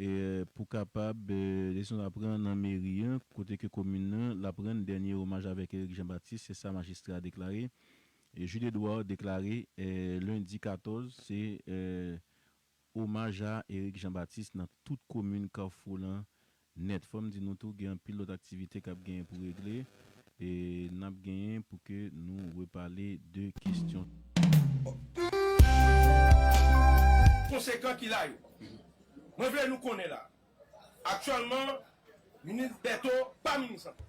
eh, pou kapab, eh, desizyon sa a pran nan meri an, kote ke komin nan l ap rann dènye omaj avèk Eric Jean Baptiste, se sa majistra a deklare. E Jules Edouard deklare, eh, lendi katòz, se, eh, omaj a Eric Jean Baptiste nan tout komin Kafou lan nèt. Fò m di nou tou, gen anpil lòt aktivite k ap genyen pou regle, e n ap genyen pou ke nou repale de kesyon. Konsekan ki la yo. Mwen vle nou konnen la. Aktyèlman, minis Bèto pa minis ankò.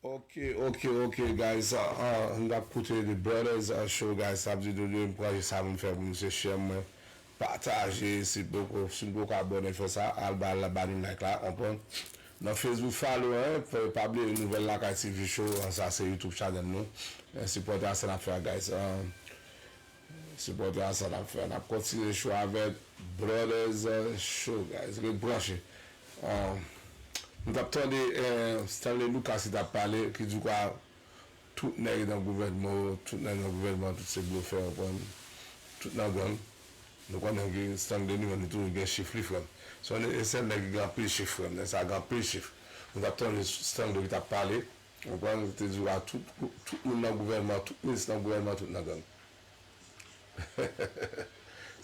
Ok, ok, ok, guys. Ah, ah, n ap koute The Brothers ah, Show, guys. Sa vle di, m pran sa pou m fè pou misye share mwen. Pataje, si poko, si n poko abòne, fè sa, al ba, ba nou like la, konprann. Nan Facebook, follow, hein, fè, pa bliye Nouvèl Lakay T V Show, ah, sa se YouTube channel nou. Eh, sipòte a sa n ap fè a, guys. Ah, sipòte a sa n ap fè. N ap kontinye show avèk Brothers ah, Show, guys. Ret branche. Ah, nou t ap tande eh, Stanley Lucas ki t ap pale, ki di kwa tout nèg nan gouvènman yo, tout nèg nan gouvènman, tout se blofè, ou konprann? Tout nan gang. Nou konnen ki Stanley li menm li toujou gen chif li, frè m. Se yon sèl nèg ki gen anpil chif, frè m. Nèg sa gen anpil chif. Nou t ap tande Stanley ki t ap pale, ou konprann? Li te di a tout, tout moun nan gouvènman, tout minis nan gouvènman, tout nan gang.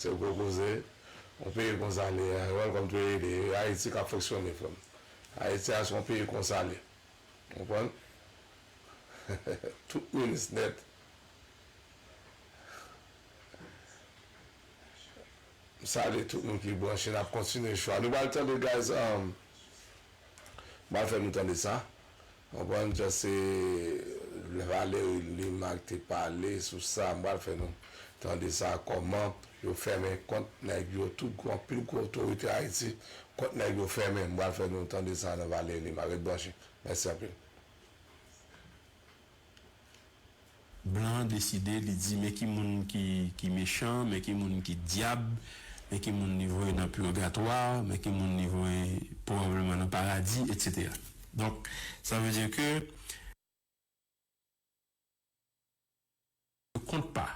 Se gwo koze. Yon peyi konsa li ye, welcome to Haiti. Ayiti k ap fonksyone, frè m. Ayiti a se yon peyi konsa li ye. Ou konprann? Tout minis nèt. M salye tout moun ki branche, n ap kontinye show a. Nou pral tande, guys, um, m pral fè nou tande sa. Ou konprann, just se Valery Lima ki te pale sou sa, m pral fè nou tande sa, kòman yo fèmen kont nèg yo, tout gwo, anpil gwo otorite Ayiti, kont nèg yo fèmen, m pral fè nou tande sa nan Valery Lima, ret branche. Mèsi anpil. Blan an deside, li di men ki moun ki, ki mechan, men ki moun ki dyab, men ki moun li voye nan pirigatwa, men ki moun li voye pwobableman nan paradi, etsetera. Donk, sa vle di ke ne compte pas.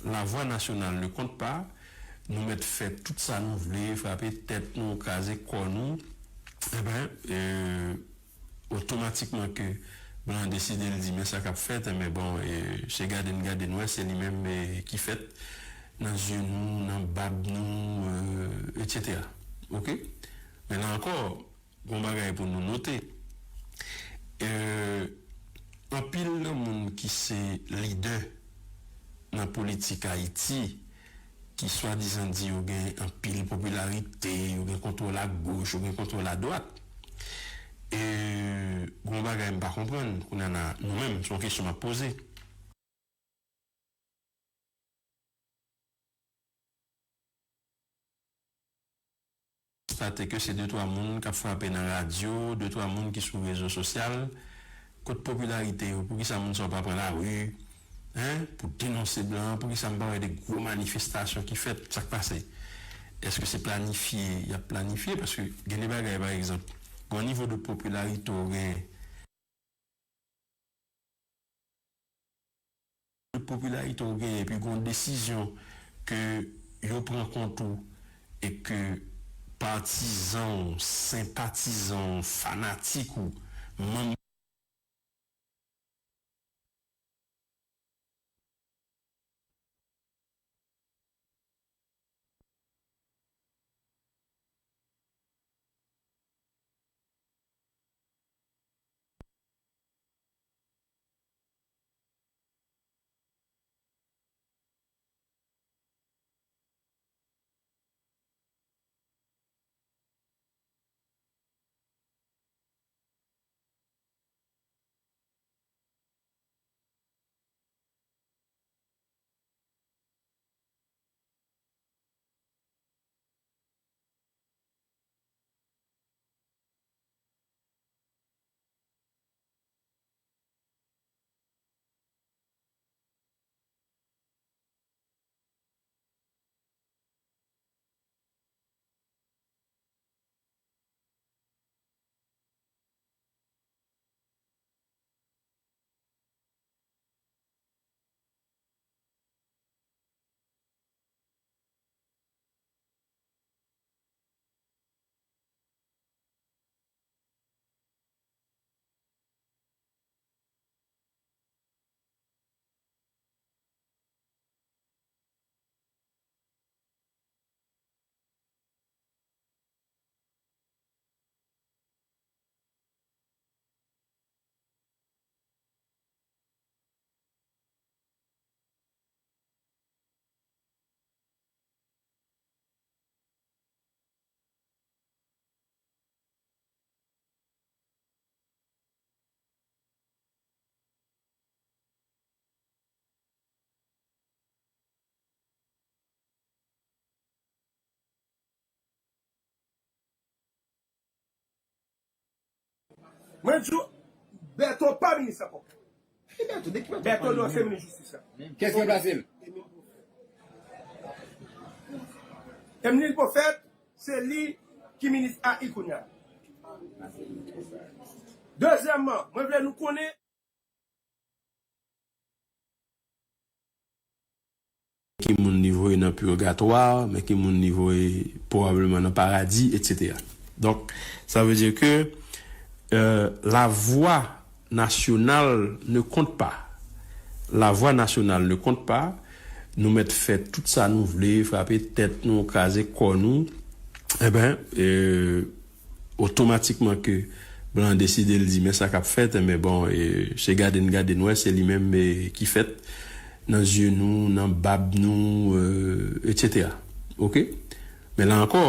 La voix nationale ne compte pas. Nou mèt fè tout sa nou vle, frape tèt nou, kraze kò nou, enben, e, otomatikman ke blan an deside l di, men sa k ap fèt, enben, bon, e, se gade n gade n wè, se li menm, e, ki fèt nan zye nou, nan bab nou, e, etsetera. Oke? Men la ankò, gon bagay pou nou note. E, anpil nan moun ki se lidè nan politik Ayiti, ki swadizan di yo gen anpil popilarite, yo gen kontwòl agoch, yo gen kontwòl adwat. E, gon bagay m pa konprann, kounye a la, nou menm, se yon kesyon m ap poze. Konstate ke se de twa moun k ap frape nan radyo, de twa moun ki sou rezo sosyal. Kot popilarite yo? Poukisa moun sa yo pa pran lari, en, pou denonse blan an? Poukisa m pa wè de gwo manifestasyon ki fèt? Sa k pase? Èske se planifye y ap planifye? Paske gen de bagay, pa egzanp, gon nivo de popilarite w gen, popilarite w genyen, epi gon desizyon ke yo pran kont ou, e ke patizan w, senpatizan w, fanatik ou, manm Mwen di w, Bèto pa minis ankò. Ki Bèto? De ki Bèto? Bèto nou ansyen minis jistis la. Kiyès ki ranplase l? Emile Pwofèt, se li ki minis A I kounye a. Dezyèmman, mwen vle nou konnen ki moun li voye nan pirgatwa, men ki moun li voye pwobableman nan paradi, etsetera. Donk, sa vle di ke, euh, la voix nationale ne compte pas. La voix nationale ne compte pas. Nou mèt fè tout sa nou vle, frape tèt nou, kraze kò nou. Enben, euh, otomatikman ke blan an deside l di, men sa k ap fèt, enben, bon, e, se gade n gade n wè, se li menm, e, ki fèt nan zye nou, nan bab nou, e, etsetera. Oke? Men la ankò,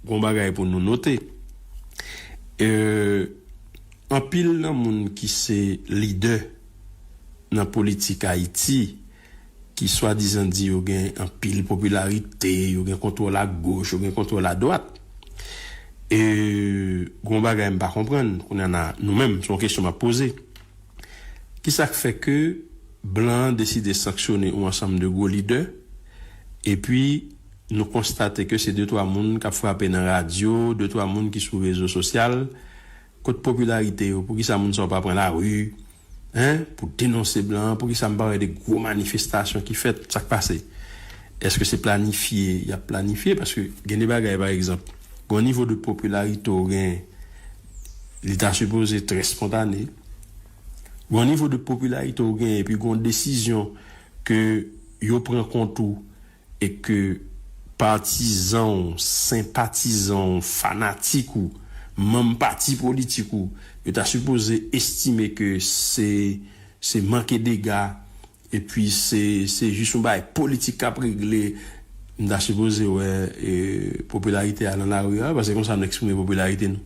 gon bagay pou nou note. E, anpil nan moun ki se lidè nan politik Ayiti, ki swadizan di yo gen anpil popilarite, yo gen kontwòl agoch, yo gen kontwòl adwat. E gon bagay m pa konprann, kounye a la, nou menm, se yon kesyon m ap poze. Kisa k fè ke blan an deside sanksyone yon ansanm de gwo lidè, epi nou konstate ke se de twa moun k ap frape nan radyo, de twa moun ki sou rezo sosyal, kot popilarite yo? Poukisa moun sa yo pa pran lari, en, pou denonse blan an? Poukisa m pa wè de gwo manifestasyon ki fèt? Sa k pase? Èske se planifye y ap planifye? Paske gen de bagay, pa egzanp, gen yon nivo de popilarite w gen, li ta sipoze trè spontane. Gen yon nivo de popilarite w gen, epi gen yon desizyon ke yo pran kont ou, e ke patizan w, senpatizan w, fanatik ou, manm pati politik ou, yo ta sipoze estime ke se, se manke dega, epi se, se jis yon bagay politik k ap regle. M ta sipoze wè, e, popilarite a nan lari a, paske konsa nou eksprime popilarite nou.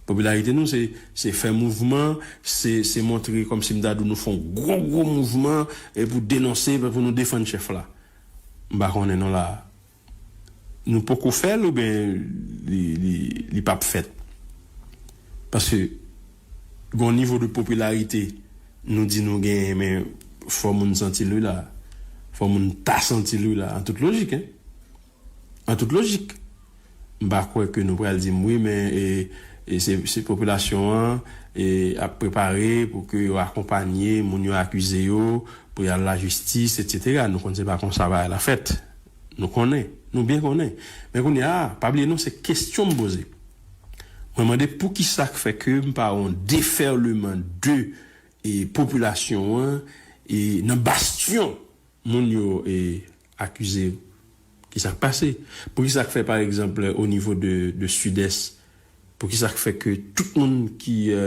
Popilarite nou, se, se fè mouvman, se, se montre kòmsi m ta di w nou fè yon gwo, gwo mouvman, e pou denonse, pou nou defann chèf la. M pa konnen non la. Nou poko fè l oubyen li, li, li p ap fèt? Paske gen yon nivo de popilarite nou di nou genyen, men fò moun santi l wi la. Fò moun ta santi l wi la, an tout lojik, en. An tout lojik. M pa kwè ke nou pral di m wi, men, e, e se, se popilasyon an, e, ap prepare pou ke yo akonpanye moun yo akize yo, pou y al lajistis, etsetera. Nou konn se pa konsa bagay la fèt. Nou konnen. Nou byen konnen. Men kounye a, pa bliye non, se kesyon m poze. Mwen mande poukisa k fè ke m pa wè yon defèleman de, e, popilasyon an, e, nan bastyon moun yo, e, akize yo. Kisa k pase? Poukisa k fè, pa egzanp, o nivo de, de Sidès, poukisa k fè ke tout moun ki, e,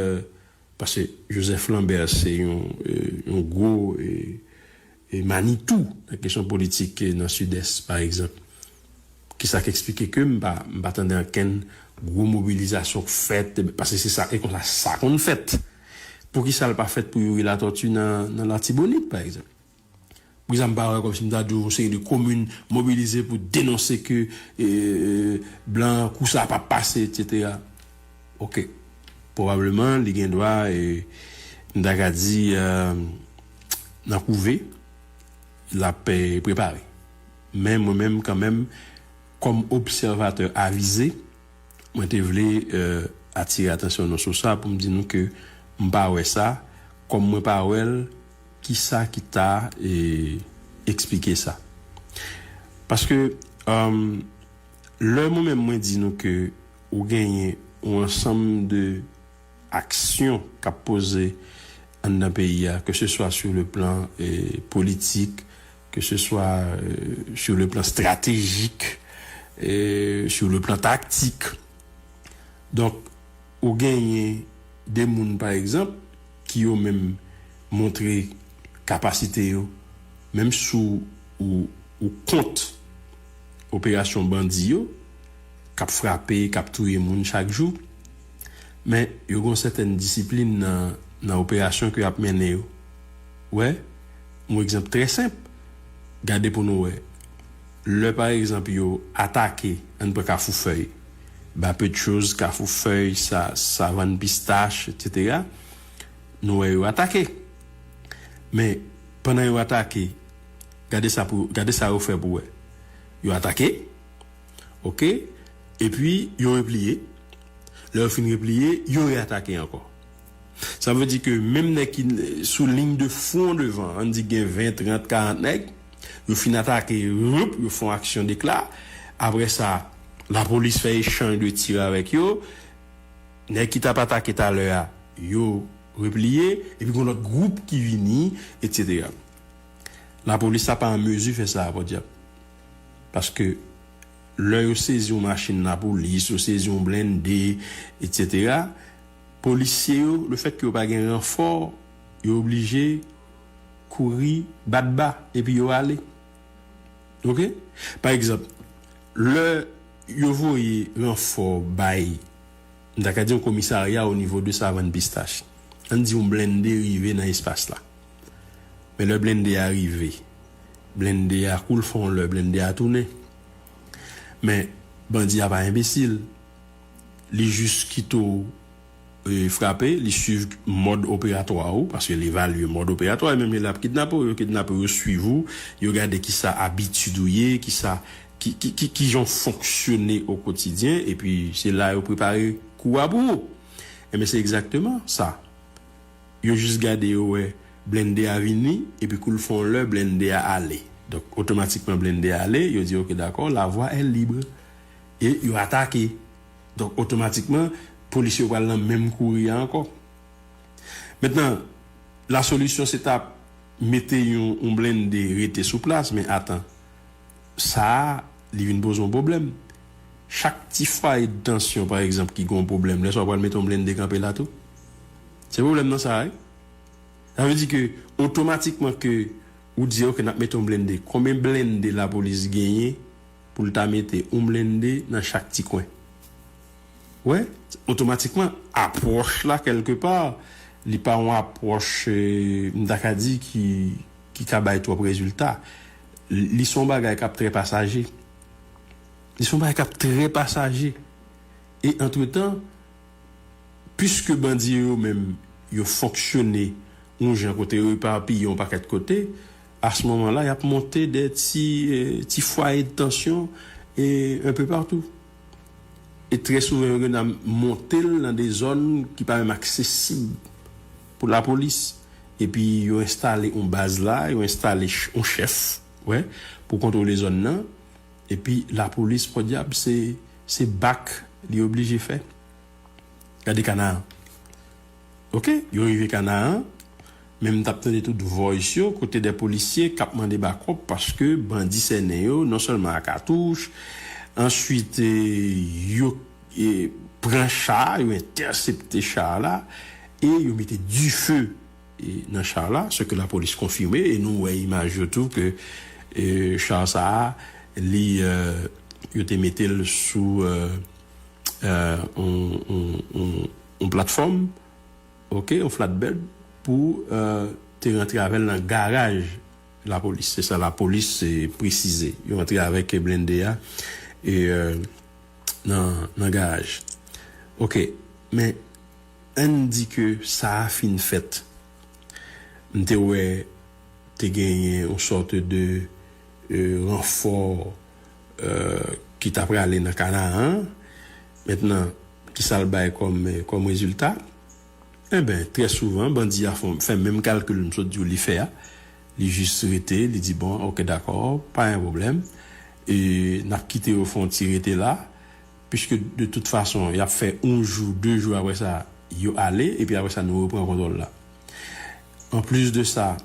paske Joseph Lambert se yon, e, yon gwo, e, e, manitou nan kesyon politik, e, nan Sidès, pa egzanp. Kisa k eksplike ke m pa, m pa tande ankenn gwo mobilizasyon k fèt, paske se sa, e konsa sa konn fèt. Poukisa l pa fèt pou Youri Latortue nan, nan Latibonit, pa egzanp? Poukisa m pa wè kòmsi m ta di w yon seri de komin mobilize pou denonse ke, e, e, blan kou sa p ap pase, etsetera? Oke. Pwobableman, li gen dwa, e, m ta ka di, e, nan kouve, l ap, e, prepare. Men mwen menm, kanmenm, kòm obsèvatè avize, mwen te vle, e, atire atansyon nou sou sa pou m di nou ke m pa wè sa, kòm mwen pa wè l, kisa ki ta, e, eksplike sa? Paske, e, lè mwen menm mwen di nou ke ou genyen yon ansanm de aksyon k ap poze anndan peyi a, ke se swa sur le plan, e, politik, ke se swa, e, sur le plan stratejik, e, sur le plan taktik. Donk, ou genyen de moun, pa egzanp, ki yo menm montre kapasite yo, menm si w, ou, ou kont operasyon bandi yo, k ap frape, k ap touye moun chak jou, men yo gen yon sètèn disiplin nan, nan operasyon ke y ap mennen yo. Wè, yon egzanp trè senp, gade pou nou wè. Lè, pa egzanp, yo atake, ann pran Kafou Fèy, Bapetchoz, Kafou Fèy, sa, Savann Pistach, etsetera, nou wè yo atake. Men, pandan yo atake, gade sa pou, gade sa yo fè pou wè. Yo atake, oke, epi yo repliye. Lè yo fin repliye, yo reatake ankò. Sa vle di ke menm nèg ki sou liy de fwon devan, ann di gen ven, trant, karant nèg, yo fin atake, woup, yo fè yon aksyon dekla. Apre sa, lapolis fè echanj de tir avèk yo. Nèg ki t ap atake talè a, yo repliye, epi gen lòt gwoup ki vini, etsetera. Lapolis la pa an mezi fè sa, pòdyab. Paske lè yo sezi yon machin lapolis, yo sezi yon blende, etsetera, polisye yo, lefètke yo pa gen ranfò, yo oblije kouri, bat ba, epi yo ale. Oke? Pa egzanp, lè yo voye ranfò bay, m ta ka di yon komisarya o nivo de Savann Pistach. Ann di yon blende rive nan espas la. Men lè blende a rive, blende a koul fè yon lè, blende a tounen. Men bandi a pa enbesil. Li jis kite w, e, frape, li swiv mòd operatwa ou, paske l evalye mòd operatwa, e menm lè l ap kidnape w, yo kidnape w, yo swiv ou, yo gade kisa abitid ou ye, kisa, ki, ki, ki, kijan w fonksyone o kotidyen, epi se la yo prepare kou a pou ou. Enben, se egzakteman sa. Yo jis gade, yo wè blende a vini, epi kou l fè yon lè, blende a ale. Donk, otomatikman, blende ale, yo di, "Ok, dakò, la voie est libre." E yo atake. Donk, otomatikman, polisye yo pral nan menm kouri a ankò. Mentnan, la solisyon, se ta mete yon, yon blende rete sou plas, men atan, sa a, li vin poze yon pwoblèm. Chak ti fwaye de tansyon, pa egzanp, ki gen yon pwoblèm, lè sa a, w pral mete yon blende kanpe la tou. Se pwoblèm nan sa a, wi. Sa vle di ke, otomatikman ke ou di, "Ok, n ap mete yon blende." Konbyen blende lapolis genyen pou l ta mete yon blende nan chak ti kwen? Wè, otomatikman, apwòch la, kèlkepa, li pa yon apwòch, eh, m ta ka di, ki, ki ka bay twòp rezilta. Li, li se yon bagay k ap trè pasaje. Li se yon bagay k ap trè pasaje. E antretan, piske bandi yo menm, yo fonksyone yon jan kote yo epapiye yon pakèt kote, a se moman la, y ap monte de ti, eh, ti fwaye de tansyon, eh, un peu partout. E trè souvan, yo gen nan monte l nan de zòn ki pa menm aksesib pou lapolis. Epi yo enstale yon baz la, yo enstale ch-, yon chèf, wè, pou kontwole zòn nan. Epi lapolis, pòdyab, se, se bak li oblije fè. Gade Kanaan. Ok, yo rive Kanaan, men m t ap tande tout voice yo, kote de polisye k ap mande bakòp paske bandi sènen yo, non sèlman a katouch, answit, eh, yo, eh, pran cha, yo entèsepte cha la, e yo mete dife, eh, nan cha la, se ke lapolis konfime, e nou wè imaj yo tou ke, eh, cha sa a, li, eh, yo te mete l sou, eh, eh, on, on, on, on platfòm, ok, on flatbed, pou, eh, te rantre avè l nan garaj lapolis. Se sa lapolis, eh, presize. Yo rantre avèk blende a, e, eh, nan, nan garaj. Ok, men ann di ke sa a fin fèt. M te wè te genyen yon sòt de, eh, ranfò, eh, ki ta prale nan Kanaan. Mentnan, ki sa l bay kòm, eh, kòm rezilta? Enben, trè souvan, bandi a fè, fè menm kalkil m sot di w li fè a. Li jis rete, li di, "Bon, ok, dakò, pa gen pwoblèm. E n ap kite yo fè yon ti rete la, piske de tout fason, y ap fè yon jou, de jou apre sa, yo ale, epi apre sa, nou repran kontwòl la." Anplis de sa,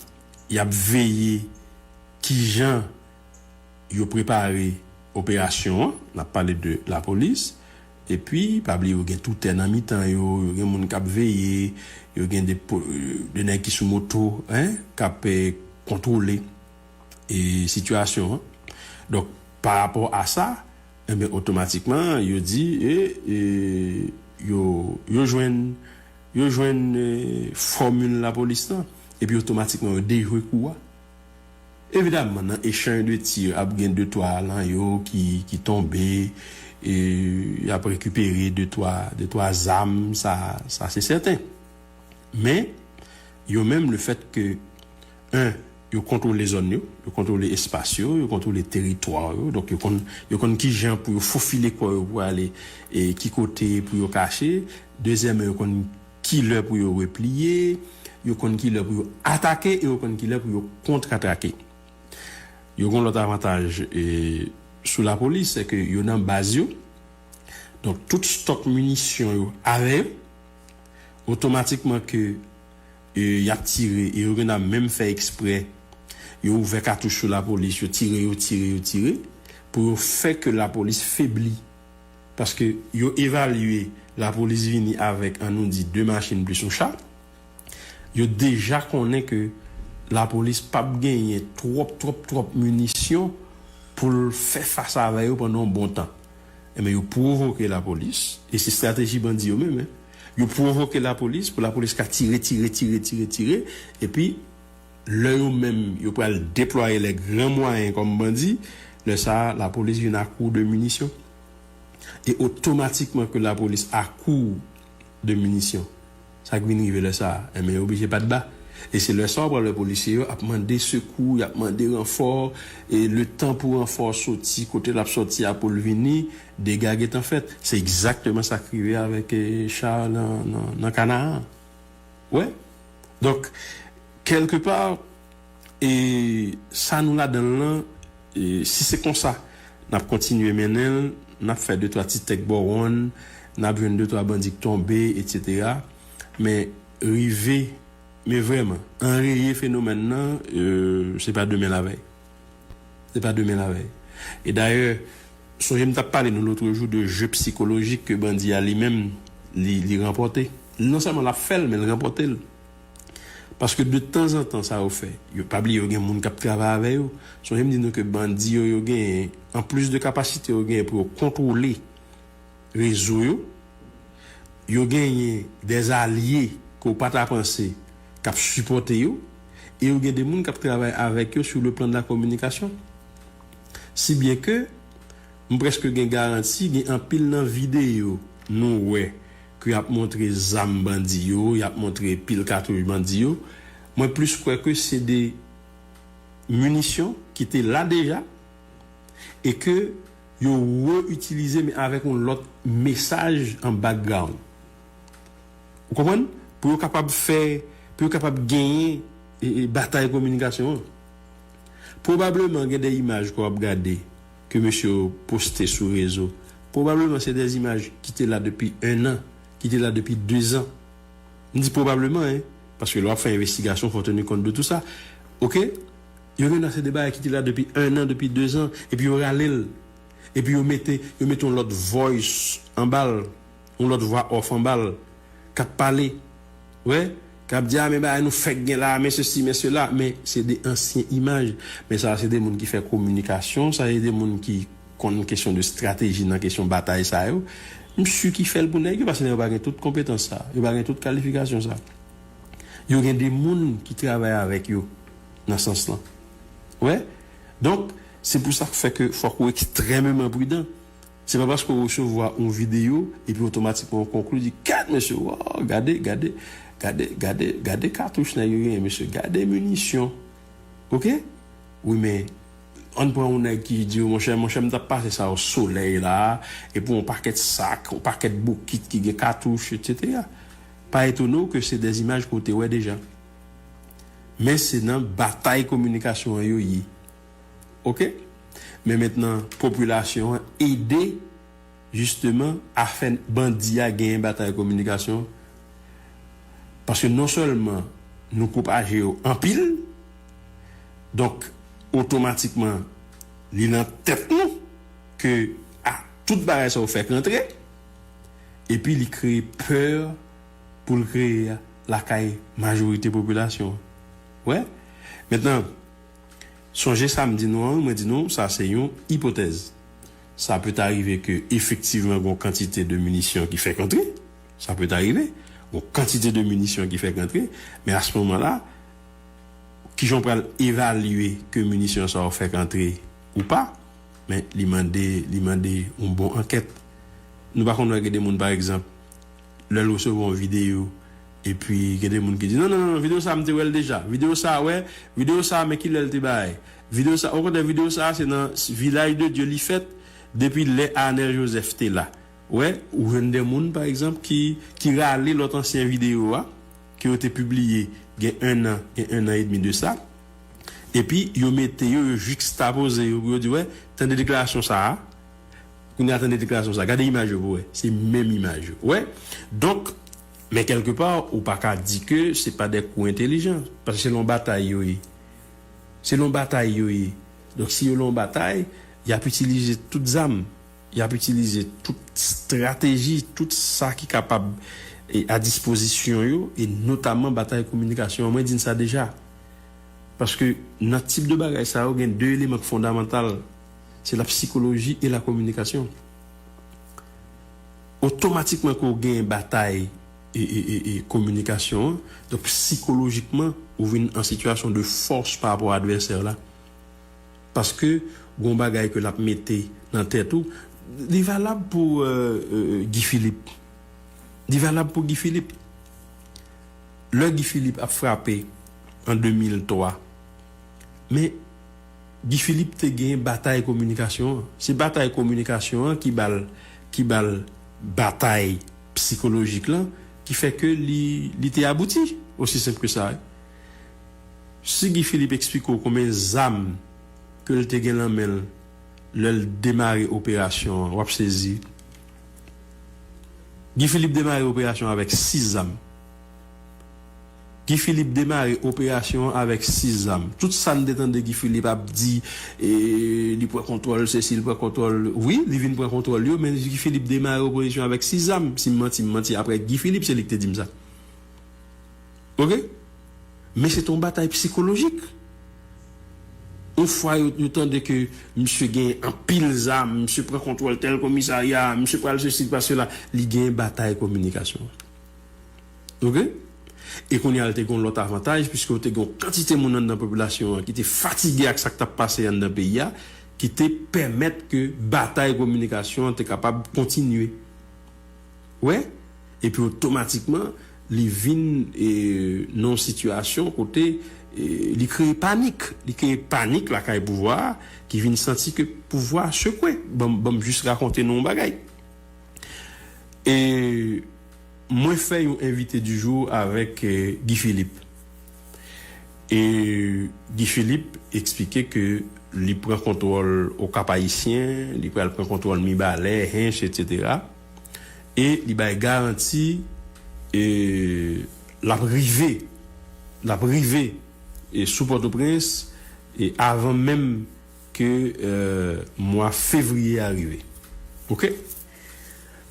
y ap veye kijan yo prepare operasyon an, n ap pale de lapolis, epi pa bliye yo gen toutè nan mitan yo, yo gen moun k ap veye, yo gen de po-, de nèg ki sou moto, en, k ap, eh, kontwole, eh, sitiyasyon an. Donk, pa rapò a sa, enben, otomatikman, yo di, e, e, yo, yo jwenn, yo jwenn, eh, fòmil lapolis lan, epi otomatikman, yo dejwe kou a. Evidamman, nan echanj de tir, ap gen de twa lan yo ki, ki tonbe, e y ap rekipere de twa, de twa zam, sa, sa se sèten. Men, yo menm, le fèt ke, en, yo kontwole zòn yo, yo kontwole espas yo, yo kontwole teritwa yo, donk yo konn, yo konn ki jan pou yo fofile kò yo pou ale, e ki kote pou yo kache. Dezyèmman, yo konn ki lè pou yo repliye, yo konn ki lè pou yo atake, e yo konn ki lè pou yo kontratake. Yo gen lòt avantaj, e, sou lapolis, se ke yo nan baz yo. Donk, tout stòk minisyon yo avè yo. Otomatikman ke, e, y ap tire, e yo gen nan menm fè eksprè. Yo ouvè katouch sou lapolis, yo tire, yo tire, yo tire, pou yo fè ke lapolis febli. Paske yo evalye lapolis vini avèk, ann nou di, de machin plis yon cha. Yo deja konnen ke lapolis p ap genyen twòp, twòp, twòp minisyon pou l fè fas avè yo pandan yon bon tan. Enben, yo pwovoke lapolis, e se estrateji bandi yo menm, en. Yo pwovoke lapolis pou lapolis ka tire, tire, tire, tire, tire, epi lè yo menm, yo pral deplwaye les grands moyens kòm bandi, lè sa a, lapolis vin a kou de minisyon. E otomatikman ke lapolis a kou de minisyon, sa k vin rive lè sa a, enben, yo oblije bat ba. E se lè sa a w pral wè polisye yo ap mande sekou, y ap mande ranfò, e le tan pou ranfò soti, kote l ap soti a pou l vini, dega gentan fèt. Se egzakteman sa k rive avèk, eh, cha nan, nan, nan Kanaan. Wè. Donk, kèlkepa, E sa nou ladan l lan, e si se konsa n ap kontinye mennen l, n ap fè de twa ti tèk bò wonn, n ap jwenn de twa bandi k tonbe, etsetera. Men rive, men vrèman, anreye fenomèn nan, e, se pa demen lavèy. Se pa demen lavèy. E dayè, sonje m t ap pale nou lòt jou de je psikolojik ke bandi a li menm, li, li ranpòte. Non sèlman l ap fè l, men l ranpòte l. Paske de tanzantan sa yo fè, yo pa bliye yo gen moun k ap travay avè yo. Sonje m di nou ke bandi yo, yo genyen, anplis de kapasite yo genyen pou yo kontwole rezo yo, yo genyen dèzalye ke w pa ta panse k ap sipòte yo, e yo gen de moun k ap travay avèk yo sur le plan de la communication. Si byen ke m prèske gen garanti, gen anpil nan videyo nou wè ke y ap montre zam bandi yo, y ap montre pil katouch bandi yo, mwen plis kwè ke se de minisyon ki te la deja e ke yo reitilize men avèk yon lòt mesaj an background. Ou konprann? Pou yo kapab fè, pou yo kapab genyen e, e, batay kominikasyon an. Pwobableman gen de imaj ke w ap gade ke mesye yo poste sou rezo. Pwobableman se de imaj ki te la depi en an, ki te la depi de zan. M di pwobableman, en, paske lè w ap fè envestigasyon, fò teni kont de tou sa. Oke? Yo gen ase de bagay ki te la depi en an, depi de zan, epi yo rale l. Epi yo mete, yo mete yon lòt voice anba l, yon lòt vwa off anba l, k ap pale. Wè? K ap di, a, men bagay nou fèk gen la, men sesi, men sela. Men se de ansyen imaj. Men sa, se de moun ki fè kominikasyon, sa, se de moun ki konn kesyon de estrateji nan kesyon batay sa yo. M si ki fè l pou nèg yo, paske nèg yo pa gen tout konpetans sa, yo pa gen tout kalifikasyon sa. Yo gen de moun ki travay avèk yo nan sans lan. Wè? Donk, se pou sa k fè ke fòk ou ekstrèmeman pridan. Se pa paske w resevwa yon videyo epi otomatikman w konklwi di, gad mesye, waw, gade, gade, gade, gade, gade katouch nèg yo genyen, mesye, gade minisyon. Oke? Wi, men, ann pran yon nèg ki di w, monchè, monchè, m t ap pase sa o solèy la, epi yon pakèt sak, yon pakèt bokit ki gen katouch, etsetera. Pa etone w ke se de imaj ke w te wè deja. Men se nan batay kominikasyon an yo ye. Oke? Men mentnan, popilasyon an ede, jisteman, a fè bandi a genyen batay kominikasyon. Paske non sèlman nou pwopaje yo anpil, donk, otomatikman, li nan tèt nou ke, a, tout bagay sa yo fèk rantre, epi li kreye pè pou l kreye lakay majorite popilasyon an. Wè? Mentnan, sonje sa m di nou an, mwen di nou, sa se yon ipotèz. Sa pé ta rive ke efektivman gon kantite de minisyon ki fèk antre. Sa pé ta rive. Gon kantite de minisyon ki fèk antre. Men a se moman la, kijan w pral evalye ke minisyon sa yo fèk antre ou pa? Men li mande, li mande yon bon ankèt. Nou pa konn wè gen de moun, pa egzanp, lè l resevwa yon videyo, epi gen de moun ki di, non, non, non, non, videyo sa m te wè l deja. Videyo sa, wè, videyo sa, men ki lè l te bay. Videyo sa, okontrè, videyo sa, se nan Vilaj de Dye li fèt, depi lè Arnel Joseph te la. Wè, ou jwenn de moun, pa egzanp, ki, ki rale lòt ansyen videyo a, ke yo te pibliye gen en an, gen en an edmi de sa. Epi, yo mete yo, yo jikstapoze yo, pou yo di, wè, tande deklarasyon sa a, kounye a tande deklarasyon sa a, gade imaj yo pou wè, se menm imaj yo, wè. Donk, men kèlkepa, ou pa ka di ke se pa de kou entelijan, paske se yon batay yo ye. Se yon batay yo ye. Donk, si yo yon batay, y ap itilize tout zam, y ap itilize tout estrateji, tout sa ki kapab e, a dispozisyon yo, e notaman batay kominikasyon an. Mwen di n sa deja. Paske nan tip de bagay sa yo, gen de eleman ki fondamantal. Se la psychologie et la communication. Otomatikman ke w gen batay e, e, e, e kominikasyon an, donk sikolojikman, ou vin an sitiyasyon de fòs pa rapò a advèsè la. Paske gon bagay ke l ap mete nan tèt ou, li valab pou euh, euh, Guy Philippe. Li valab pou Guy Philippe. Lè Guy Philippe ap frape an de mil twa, men Guy Philippe te gen batay kominikasyon an. Se batay kominikasyon an ki ba l, ki ba l batay sikolojik lan, ki fè ke li, li te abouti. Osi senp ke sa. Si Guy Philippe eksplike w konbyen zam ke l te gen nan men l lè l demare operasyon an, w ap sezi. Guy Philippe demare operasyon avèk sis zam. Guy Philippe demare operasyon an avèk sis zam. Tout sa n te tande Guy Philippe ap di, e, li pran kontwòl sesi, li pran kontwòl, wi, li vin pran kontwòl yo, men Guy Philippe demare operasyon avèk sis zam. Si m manti, m manti. Apre Guy Philippe, se li ki te di m sa. Oke? Men se te yon batay sikolojik. Yon fwa yo, yo tande ke misye gen anpil zam, misye pran kontwòl tèl komisarya, misye pral sesi, pral sela, li gen batay kominikasyon. Oke? E kounye a, l te gen yon lòt avantaj, piske w te gen yon kantite moun anndan popilasyon an ki te fatige ak sa k t ap pase anndan peyi a, ki te pèmèt ke batay kominikasyon an te kapab kontinye. Wè? Epi otomatikman, li vin, e, nan yon sitiyasyon kote, e, li kreye panik. Li kreye panik lakay pouvwa a, ki vin santi ke pouvwa a sekwe. Ban m, ban m jis rakonte nou yon bagay. E mwen fè yon envite di jou avèk, e, Guy Philippe. E Guy Philippe eksplike ke li pran kontwòl Okap Ayisyen, li pral pran kontwòl Mibalè, Hench, etsetera. E li bay garanti, e, l ap rive, l ap rive, e, sou Pòtoprens, e, avan menm ke, e, mwa fevriye a rive. Oke?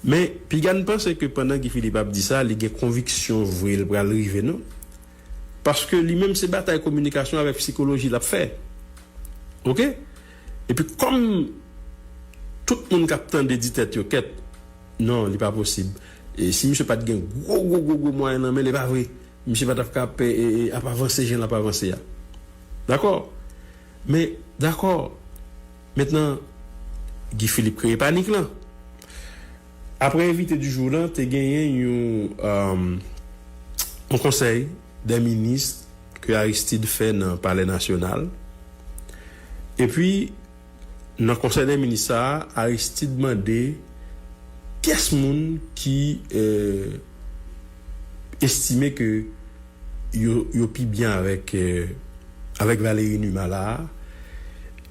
Men, piga n panse ke pandan Guy Philippe ap di sa, li gen konviksyon vre l pral rive, non. Paske li menm se batay kominikasyon avèk sikoloji l ap fè. Oke? Epi kòm tout moun k ap tande di tèt yo, kèt, non, li pa posib. E si misye pa t gen gwo, gwo, gwo, gwo mwayen nan men l, e pa vre. Misye pa t ap ka ap, e, e, ap avanse jan l ap avanse a. Dakò? Men, dakò. Mentnan, Guy Philippe kreye panik lan. Apre envite di jou lan, te genyen yon, um, yon konsèy dè minis ke Aristide fè nan Palè Nasyonal. Epi, nan konsèy dè minis sa a, Aristide mande kyès moun ki, e, estime ke yo, yo pi byen avèk, e, avèk Valéry Numa la,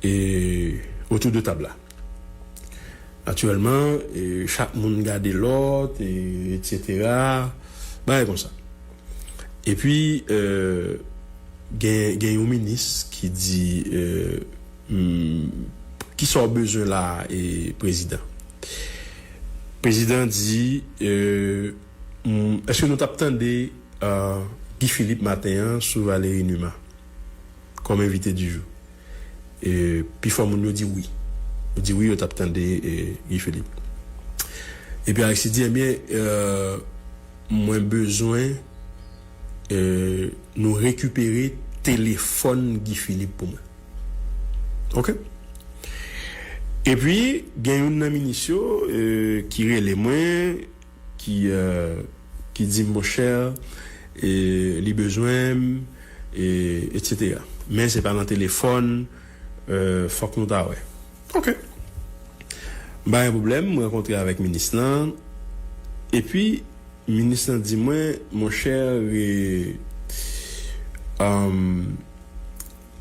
e, otou de tab la. Natirèlman, e, chak moun gade lòt, e, etsetera. Bagay konsa. Epi, e, gen, gen yon minis ki di, e, hmm, kisa w bezwen la a, e, prezidan? Prezidan di, e, hmm, èske nou t ap tande, e, Guy Philippe maten an sou Valéry Numa kòm envite di jou? E, pifò moun yo di wi. Yo di wi, yo t ap tande, e, Guy Philippe. Epi Aristide di, ebyen, e, mwen bezwen, e, nou rekipere telefòn Guy Philippe pou mwen. Oke? Epi, gen youn nan minis yo, e, ki rele mwen, ki, e, ki di m, monchè, e, li bezwen m, e, etsetera. Men se pa nan telefòn, e, fòk nou ta wè. Oke. M pa gen pwoblèm, m rankontre avèk minis lan. Epi, minis lan di mwen, monchè, e, um,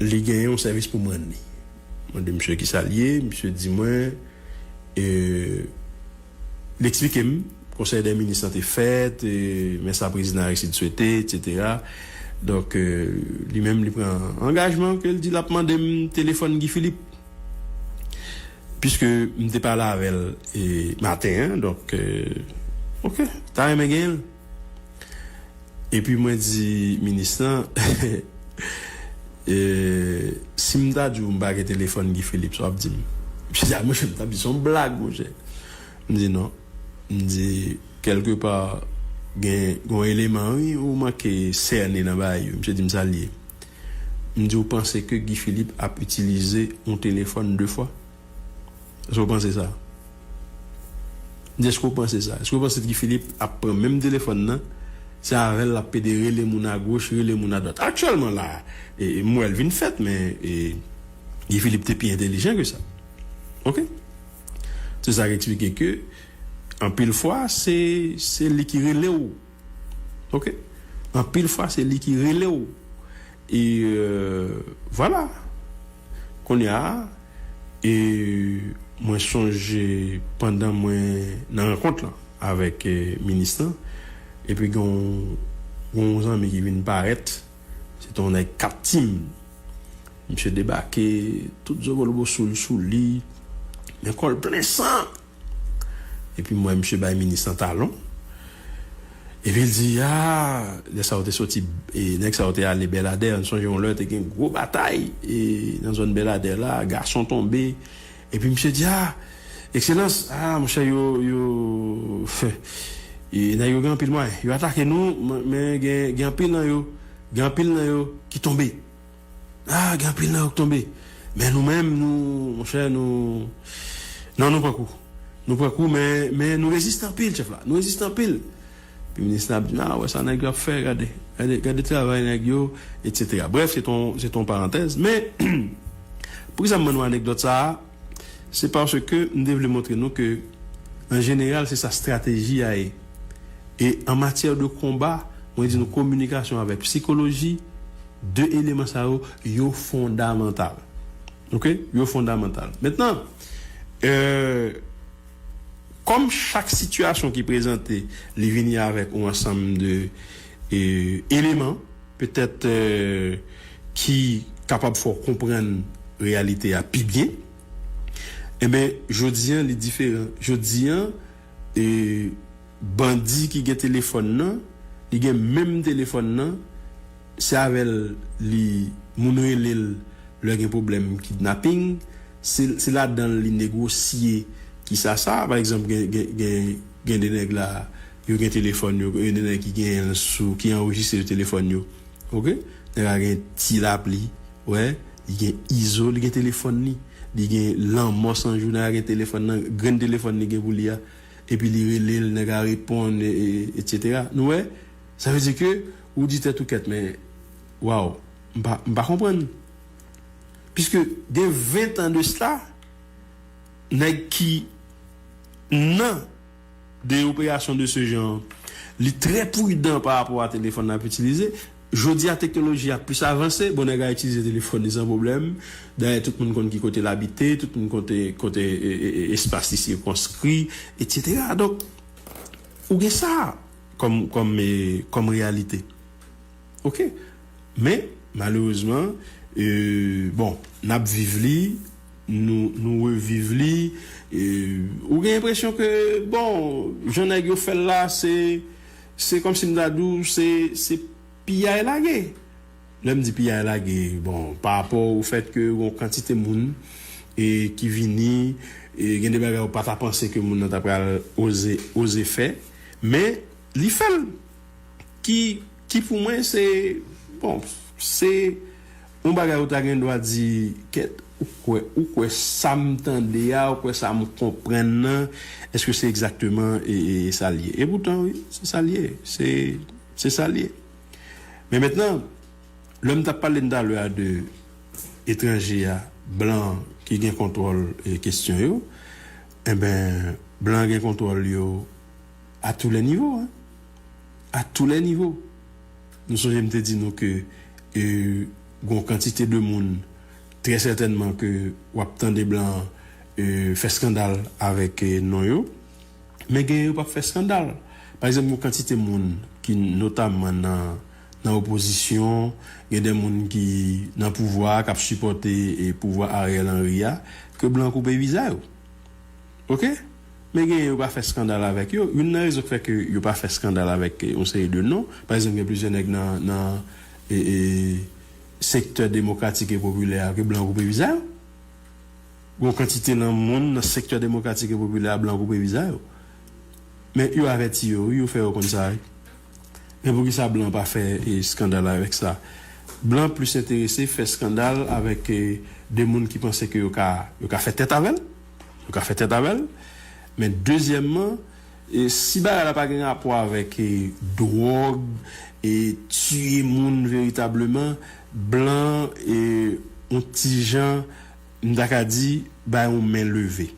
li gen yon sèvis pou m rann li. Mwen mande misye kisa l ye, misye di mwen, e, li eksplike m, konsèy dè minis lan te fèt, e, men sa prezidan Aristide swete, etsetera. Donk, e, li menm, li pran angajman ke l di l ap mande m telefòn Guy Philippe. Piske m te pale avè l, e, maten an, donk, e, oke, ta renmen genyen l. Epi mwen di minis lan, e, si m ta di w m pa gen telefòn Guy Philippe, sa w ap di m? Misye di, a, monchè, m t ap di se yon blag, monchè. M di, non. M di, kèlkepa, gen, gen yon eleman, wi, ou manke sène nan bagay yo. Misye di m sa l ye. M di, ou panse ke Guy Philippe ap itilize yon telefòn de fwa? Èske w panse sa? M di, èske w panse sa? Èske w panse Guy Philippe ap pran menm telefòn nan? Se avè l l ap pede rele moun agoch, rele moun adwat. Aktyèlman la, e, e, m wè l vin fèt, men, e, Guy Philippe te pi entèlijan ke sa. Oke? Se sa k eksplike ke, anpil fwa, se, se li ki rele w. Oke? Anpil fwa, se li ki rele w. E euh, vwala. Kounye a, e mwen sonje pandan mwen nan rankont lan avèk eh, minis lan, epi gen yon, gen yon zanmi ki vin parèt, se te yon nèg Kat Tim. Misye debake, tout zobolobo sou l, sou li, men kò l plen san. Epi m wè misye bay minis lan talon. Epi l di, ah, lè sa yo te soti, e, nèg sa yo te ale Bèladè, m sonje yon lè te gen gwo batay e, nan zòn Bèladè la, gason tonbe. Epi misye di, ah, Ekselans, ah, monchè, yo, yo, e, nèg yo gen anpil mwayen. Yo atake nou, men, men gen, gen anpil nan yo, gen anpil nan yo ki tonbe. Ah, gen anpil nan yo k tonbe. Men nou menm, nou, monchè, nou, non, nou pran kou. Nou pran kou, men, men nou reziste anpil, chèf la. Nou reziste anpil. Epi minis la ap di, ah, wè sa nèg yo ap fè, gade, gade, gade travay nèg yo, etsetera. Brèf, se ton, se ton parantèz. Men, poukisa m ban nou anekdòt sa a? Se paske m te vle montre nou ke, an jeneral, se sa estrateji a ye. E an matyè de konba, mwen di nou kominikasyon avèk sikoloji, de eleman sa yo, yo fondamantal. Oke? Yo fondamantal. Mentnan, euh, kòm chak sitiyasyon ki prezante, li vini avèk yon ansanm de euh, eleman, petèt, euh, ki kapab fè w konprann reyalite a pi byen, enben, jodi an, li diferan. Jodi an, euh, bandi ki gen telefòn nan, li gen menm telefòn nan, se avè l li moun rele l lè gen pwoblèm kidnaping, se, se ladan l li negosye ki sa sa. Pa egzanp, gen, gen, gen, gen de nèg la, yo gen telefòn yo, gen de nèg ki genyen l sou, ki anrejistre sou telefòn yo. Oke? Nèg la gen Ti Lapli, wè, li gen Izo, li gen telefòn li. Li gen Lanmò San Jou, nèg la gen telefòn nan, grenn telefòn li gen pou li a. Epi li rele l, nèg la reponn, e, e, etsetera. Nou wè? Sa vle di ke ou di tèt ou kèt, men, waw, m pa, m pa konprann. Piske gen ven tan de sla, nèg ki nan de operasyon de ce genre, li trè pridan pa rapò a telefòn l ap itilize. Jodi a, teknoloji a plis avanse, bon, nèg la itilize telefòn li san pwoblèm. Dayè, tout moun konn ki kote l abite, tout moun konn kote, kote, e, e, e, espas li sikonskri, etsetera. Donk, ou gen sa kòm, kòm, e, kòm reyalite. Oke? Men, malerezman, e, bon, n ap viv li, nou, nou reviv li, e, ou gen enpresyon ke, bon, jan nèg yo fè l la, se, se kòmsi m ta di w, se, se piyay lage. Lè m di piyay lage, bon, pa rapò o fèt ke yon kantite moun, e, ki vini, e, gen de bagay ou pa ta panse ke moun nan ta pral oze, oze fè, men li fè l. Ki, ki pou mwen se, bon, se yon bagay ou ta gen dwa di, kèt, ou kwè, ou kwè sa m tande a, ou kwè sa m konprann nan, èske se egzakteman e, e, e sa l ye? Epoutan, wi, se sa l ye. Se, se sa l ye. Men mentnan, lè m t ap pale n talè a de etranje a, blan ki gen kontwòl e kesyon yo, enben, blan gen kontwòl yo à tous les niveaux, hein. À tous les niveaux. Nou sonje m te di nou ke e, gon kantite de moun, trè sètènman ke w ap tande blan e, fè eskandal avèk e, non yo, men genyen yo p ap fè eskandal. Pa egzanp, gon kantite moun ki notamman nan, nan opozisyon, gen de moun ki nan pouvwa a, k ap sipòte e, pouvwa Ariel Henry a, ke blan koupe viza yo. Oke? Men genyen yo pa fè eskandal avèk yo. Youn nan rezon k fè ke yo pa fè eskandal avèk yon seri de non, pa egzanp, gen plizyè nèg nan, nan e, e, sektè demokratik e popilè a ke blan koupe viza yo. Gon kantite nan moun nan sektè demokratik e popilè a blan koupe viza yo. Men yo avèti yo, wi, yo fè yo konn sa, wi. Men poukisa blan pa fè e, eskandal avèk sa? Blan plis enterese fè eskandal avèk e, de moun ki panse ke yo ka, yo ka fè tèt avè l. Yo ka fè tèt avè l. Men dezyèmman, e, si bagay la pa gen rapò avèk e, dwòg, e, tiye moun veritableman, blan e, yon ti jan, m ta ka di, bay yon men leve.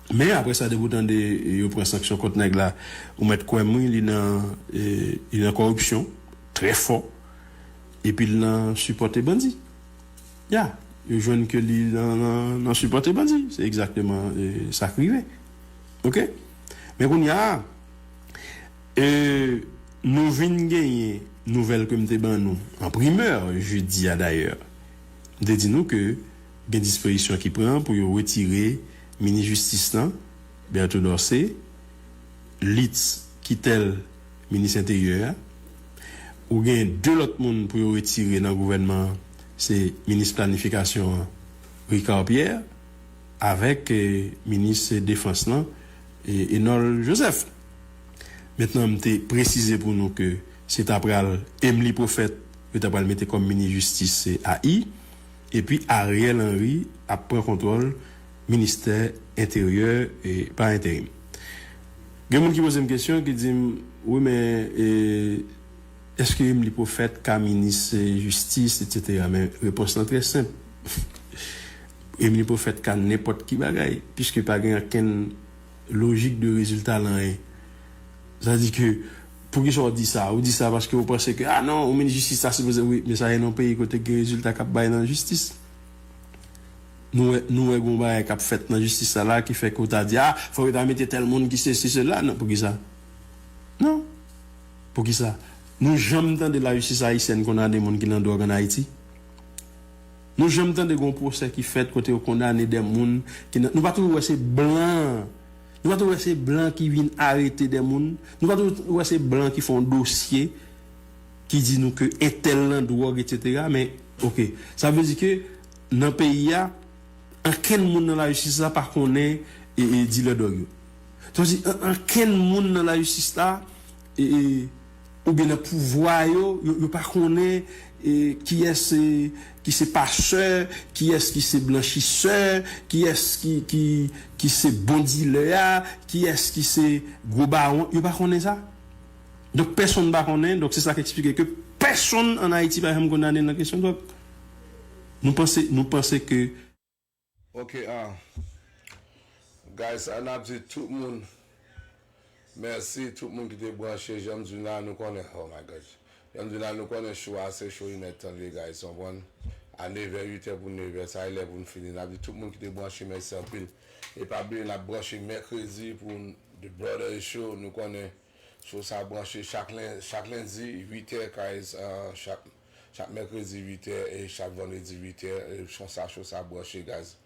Men apre sa, depi w tande e, yo pran sanksyon kont nèg la, ou mèt kwè m, wi, li nan, e, li nan kòripsyon, trè fò. Epi l nan sipòte bandi. Ya, yo jwenn ke li nan, nan, nan sipòte bandi. Se egzakteman e, sa k rive. Oke? Men kounye a, e, nou vin genyen nouvèl ke m te ban nou an primè, jedi a dayè. M te di nou ke gen dispozisyon ki pran pou yo retire minis jistis lan, Berto Dorcé, Litz Quitel, minis enteryè a. Ou gen de lòt moun pou yo retire nan gouvènman an, se minis planifikasyon an, Ricard Pierre, avèk eh, minis defans lan, eh, Enol Joseph. Mentnan, m te presize pou nou ke se ta pral Emmelie Prophète, yo ta pral mete kòm minis jistis, se A I, epi Ariel Henry ap pran kontwòl ministè enteryè e pa enterim. Gen moun ki poze m kesyon, ki di m, wi, men e, èske Emmelie Prophète ka minis e, jistis, etsetera? Men repons lan trè senp. Emmelie Prophète ka nenpòt ki bagay, piske pa gen okenn lojik de rezilta lan anyen. Sa di ke, poukisa w di sa? Ou di sa paske ou panse ke, ah non, ou minis jistis sa sipoze, wi, men sa e nan yon peyi kote gen rezilta k ap bay nan jistis. Nou wè, nou wè gon bagay k ap fèt nan jistis sa la ki fè ke w ta di, ah, fòk yo ta mete tèl moun ki sesi, sela. Non, poukisa? Non. Poukisa? Nou janm tande lajistis ayisyèn kondane moun ki nan dwòg ann Ayiti? Nou janm tande gon pwosè ki fèt kote yo kondane de moun ki nan, nou pa toujou wè se blan. Nou pa toujou wè se blan ki vin arete de moun. Nou pa toujou wè se blan ki fè yon dosye ki di nou ke entèl nan dwòg, etsetera. Men, oke, sa vle di ke nan peyi a, ankenn moun nan lajistis la pa konnen e, e, dilè dwòg yo. Sa vle di, an- ankenn moun nan lajistis la, e, e, oubyen nan pouvwa yo, yo, yo pa konnen e, kiyès e, ki se pasè, kiyès ki se blanchisè, kiyès ki, ki, ki se bon dilè a, kiyès ki se gwo bawon. Yo pa konnen sa. Donk, pèsonn pa konnen. Donk, se sa k eksplike ke pèsonn ann Ayiti pa janm kondane nan kesyon dwòg. Nou panse, nou panse ke Ok, ah. Guys, ah, n ap di tout moun mèsi, tout moun ki te branche. Jan m di n la, nou konnen, oh my God. Jan m di n la, nou konnen show a, se show inèdtan l ye, guys, w konprann? A nevè, uitè pou nevè, sa e lè pou n fini. N ap di tout moun ki te branche, mèsi anpil. E pa bliye, n ap branche mèkredi pou n- The Brother Show, nou konnen show sa branche chak len- chak lendi, uitè, guys, ah, chak, chak mèkredi, uitè, e chak vandredi, uitè, e konsa show sa branche, guys.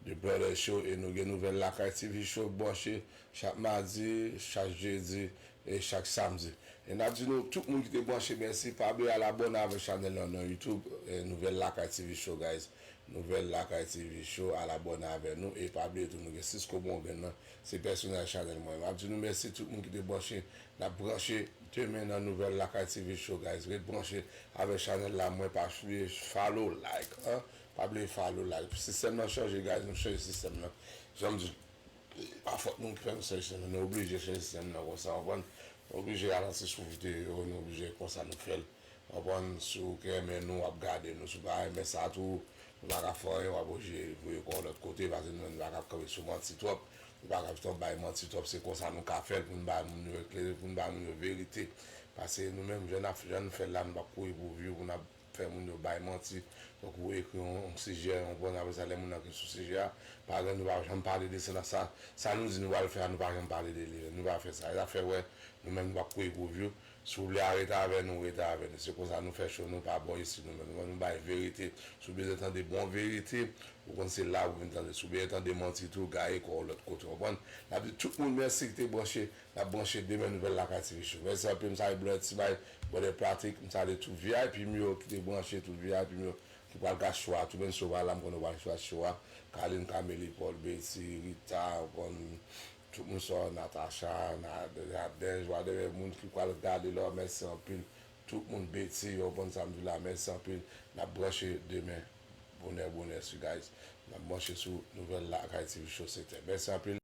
The Brother Show, e nou gen Nouvèl Lakay T V Show branche chak madi, chak jedi, e chak samdi. E n ap di nou, tout moun ki te branche, mèsi. Pa bliye al abòne avèk chanèl lan nan YouTube, e Nouvèl Lakay T V Show, guys. Nouvèl Lakay T V Show, al abòne avè nou. E pa bliye tou, nou gen Cisco Bongren nan. Se pèsonèl chanèl mwen. M ap di nou mèsi tout moun ki te branche. N ap branche demen nan Nouvèl Lakay T V Show, guys. Ret branche avèk chanèl la, mwen pa bliye follow, like, an. Pa bliye follow, like. Sistèm nan chanje, guys. Nou chanje sistèm nan. Jan m di, pa fòt nou ki fè nou chanje sistèm nan. Nou oblije chanje sistèm nan konsa, w konprann? Nou oblije ralanti sou videyo, nou oblije konsa nou fè l. W konprann? Si w renmen nou, w ap gade nou. Si w pa renmen sa tou, nou pa ka fè anyen, w ap oblije voye kò w lòt kote, paske nou menm nou pa ka kanpe sou manti twòp. Nou pa ka ap bay manti twòp, se konsa nou ka fè l pou n ba moun yo eklere, pou n ba moun yo verite. Paske nou menm, jan n ap, jan nou fè l la, nou p ap kouri pou view, pou n ap fè moun yo bay manti. Donk, ou ekri yon, yon sijè, w konprann, apre sa, lè moun nan ki sou sijè a, pa gen, nou pa janm pale de sa nan sa, sa nou di nou pral fè a, nou pa janm pale de li. Nou pa fè sa. E sa fè wè, nou menm, nou p ap kouri pou view. Si w vle a rete avè nou, rete avè nou. Se konsa nou fè show nou pa bò isit nou menm. Nou, nou bay verite. Si w bezwen tande bon verite, ou konn se la ou vin tande. Si w bezwen tande manti tou, gaye kò w lòt kote, w konprann? N ap di tout moun mèsi ki te branche. N ap branche demen Nouvèl Lakay T V Show. Mèsi anpil, m salye Blòdè Ti May, Blòdè Pratik, m salye tout V I P m yo ki te branche, tout V I P m yo ki pral gad show a, tou menm si yo pa la, m konnen yo pral gad show a. Kalin, Kameli, Paul, Betty, Rita, w konn, tout moun sa, Natacha, Nadège, whatever, moun ki pral gade la, mèsi anpil. Tout moun, Betty, yo konn sa m di la, mèsi anpil. N ap branche demen, bonè, bonè, sou guys. N ap branche sou Nouvèl Lakay T V Show, sèt è. Mèsi anpil.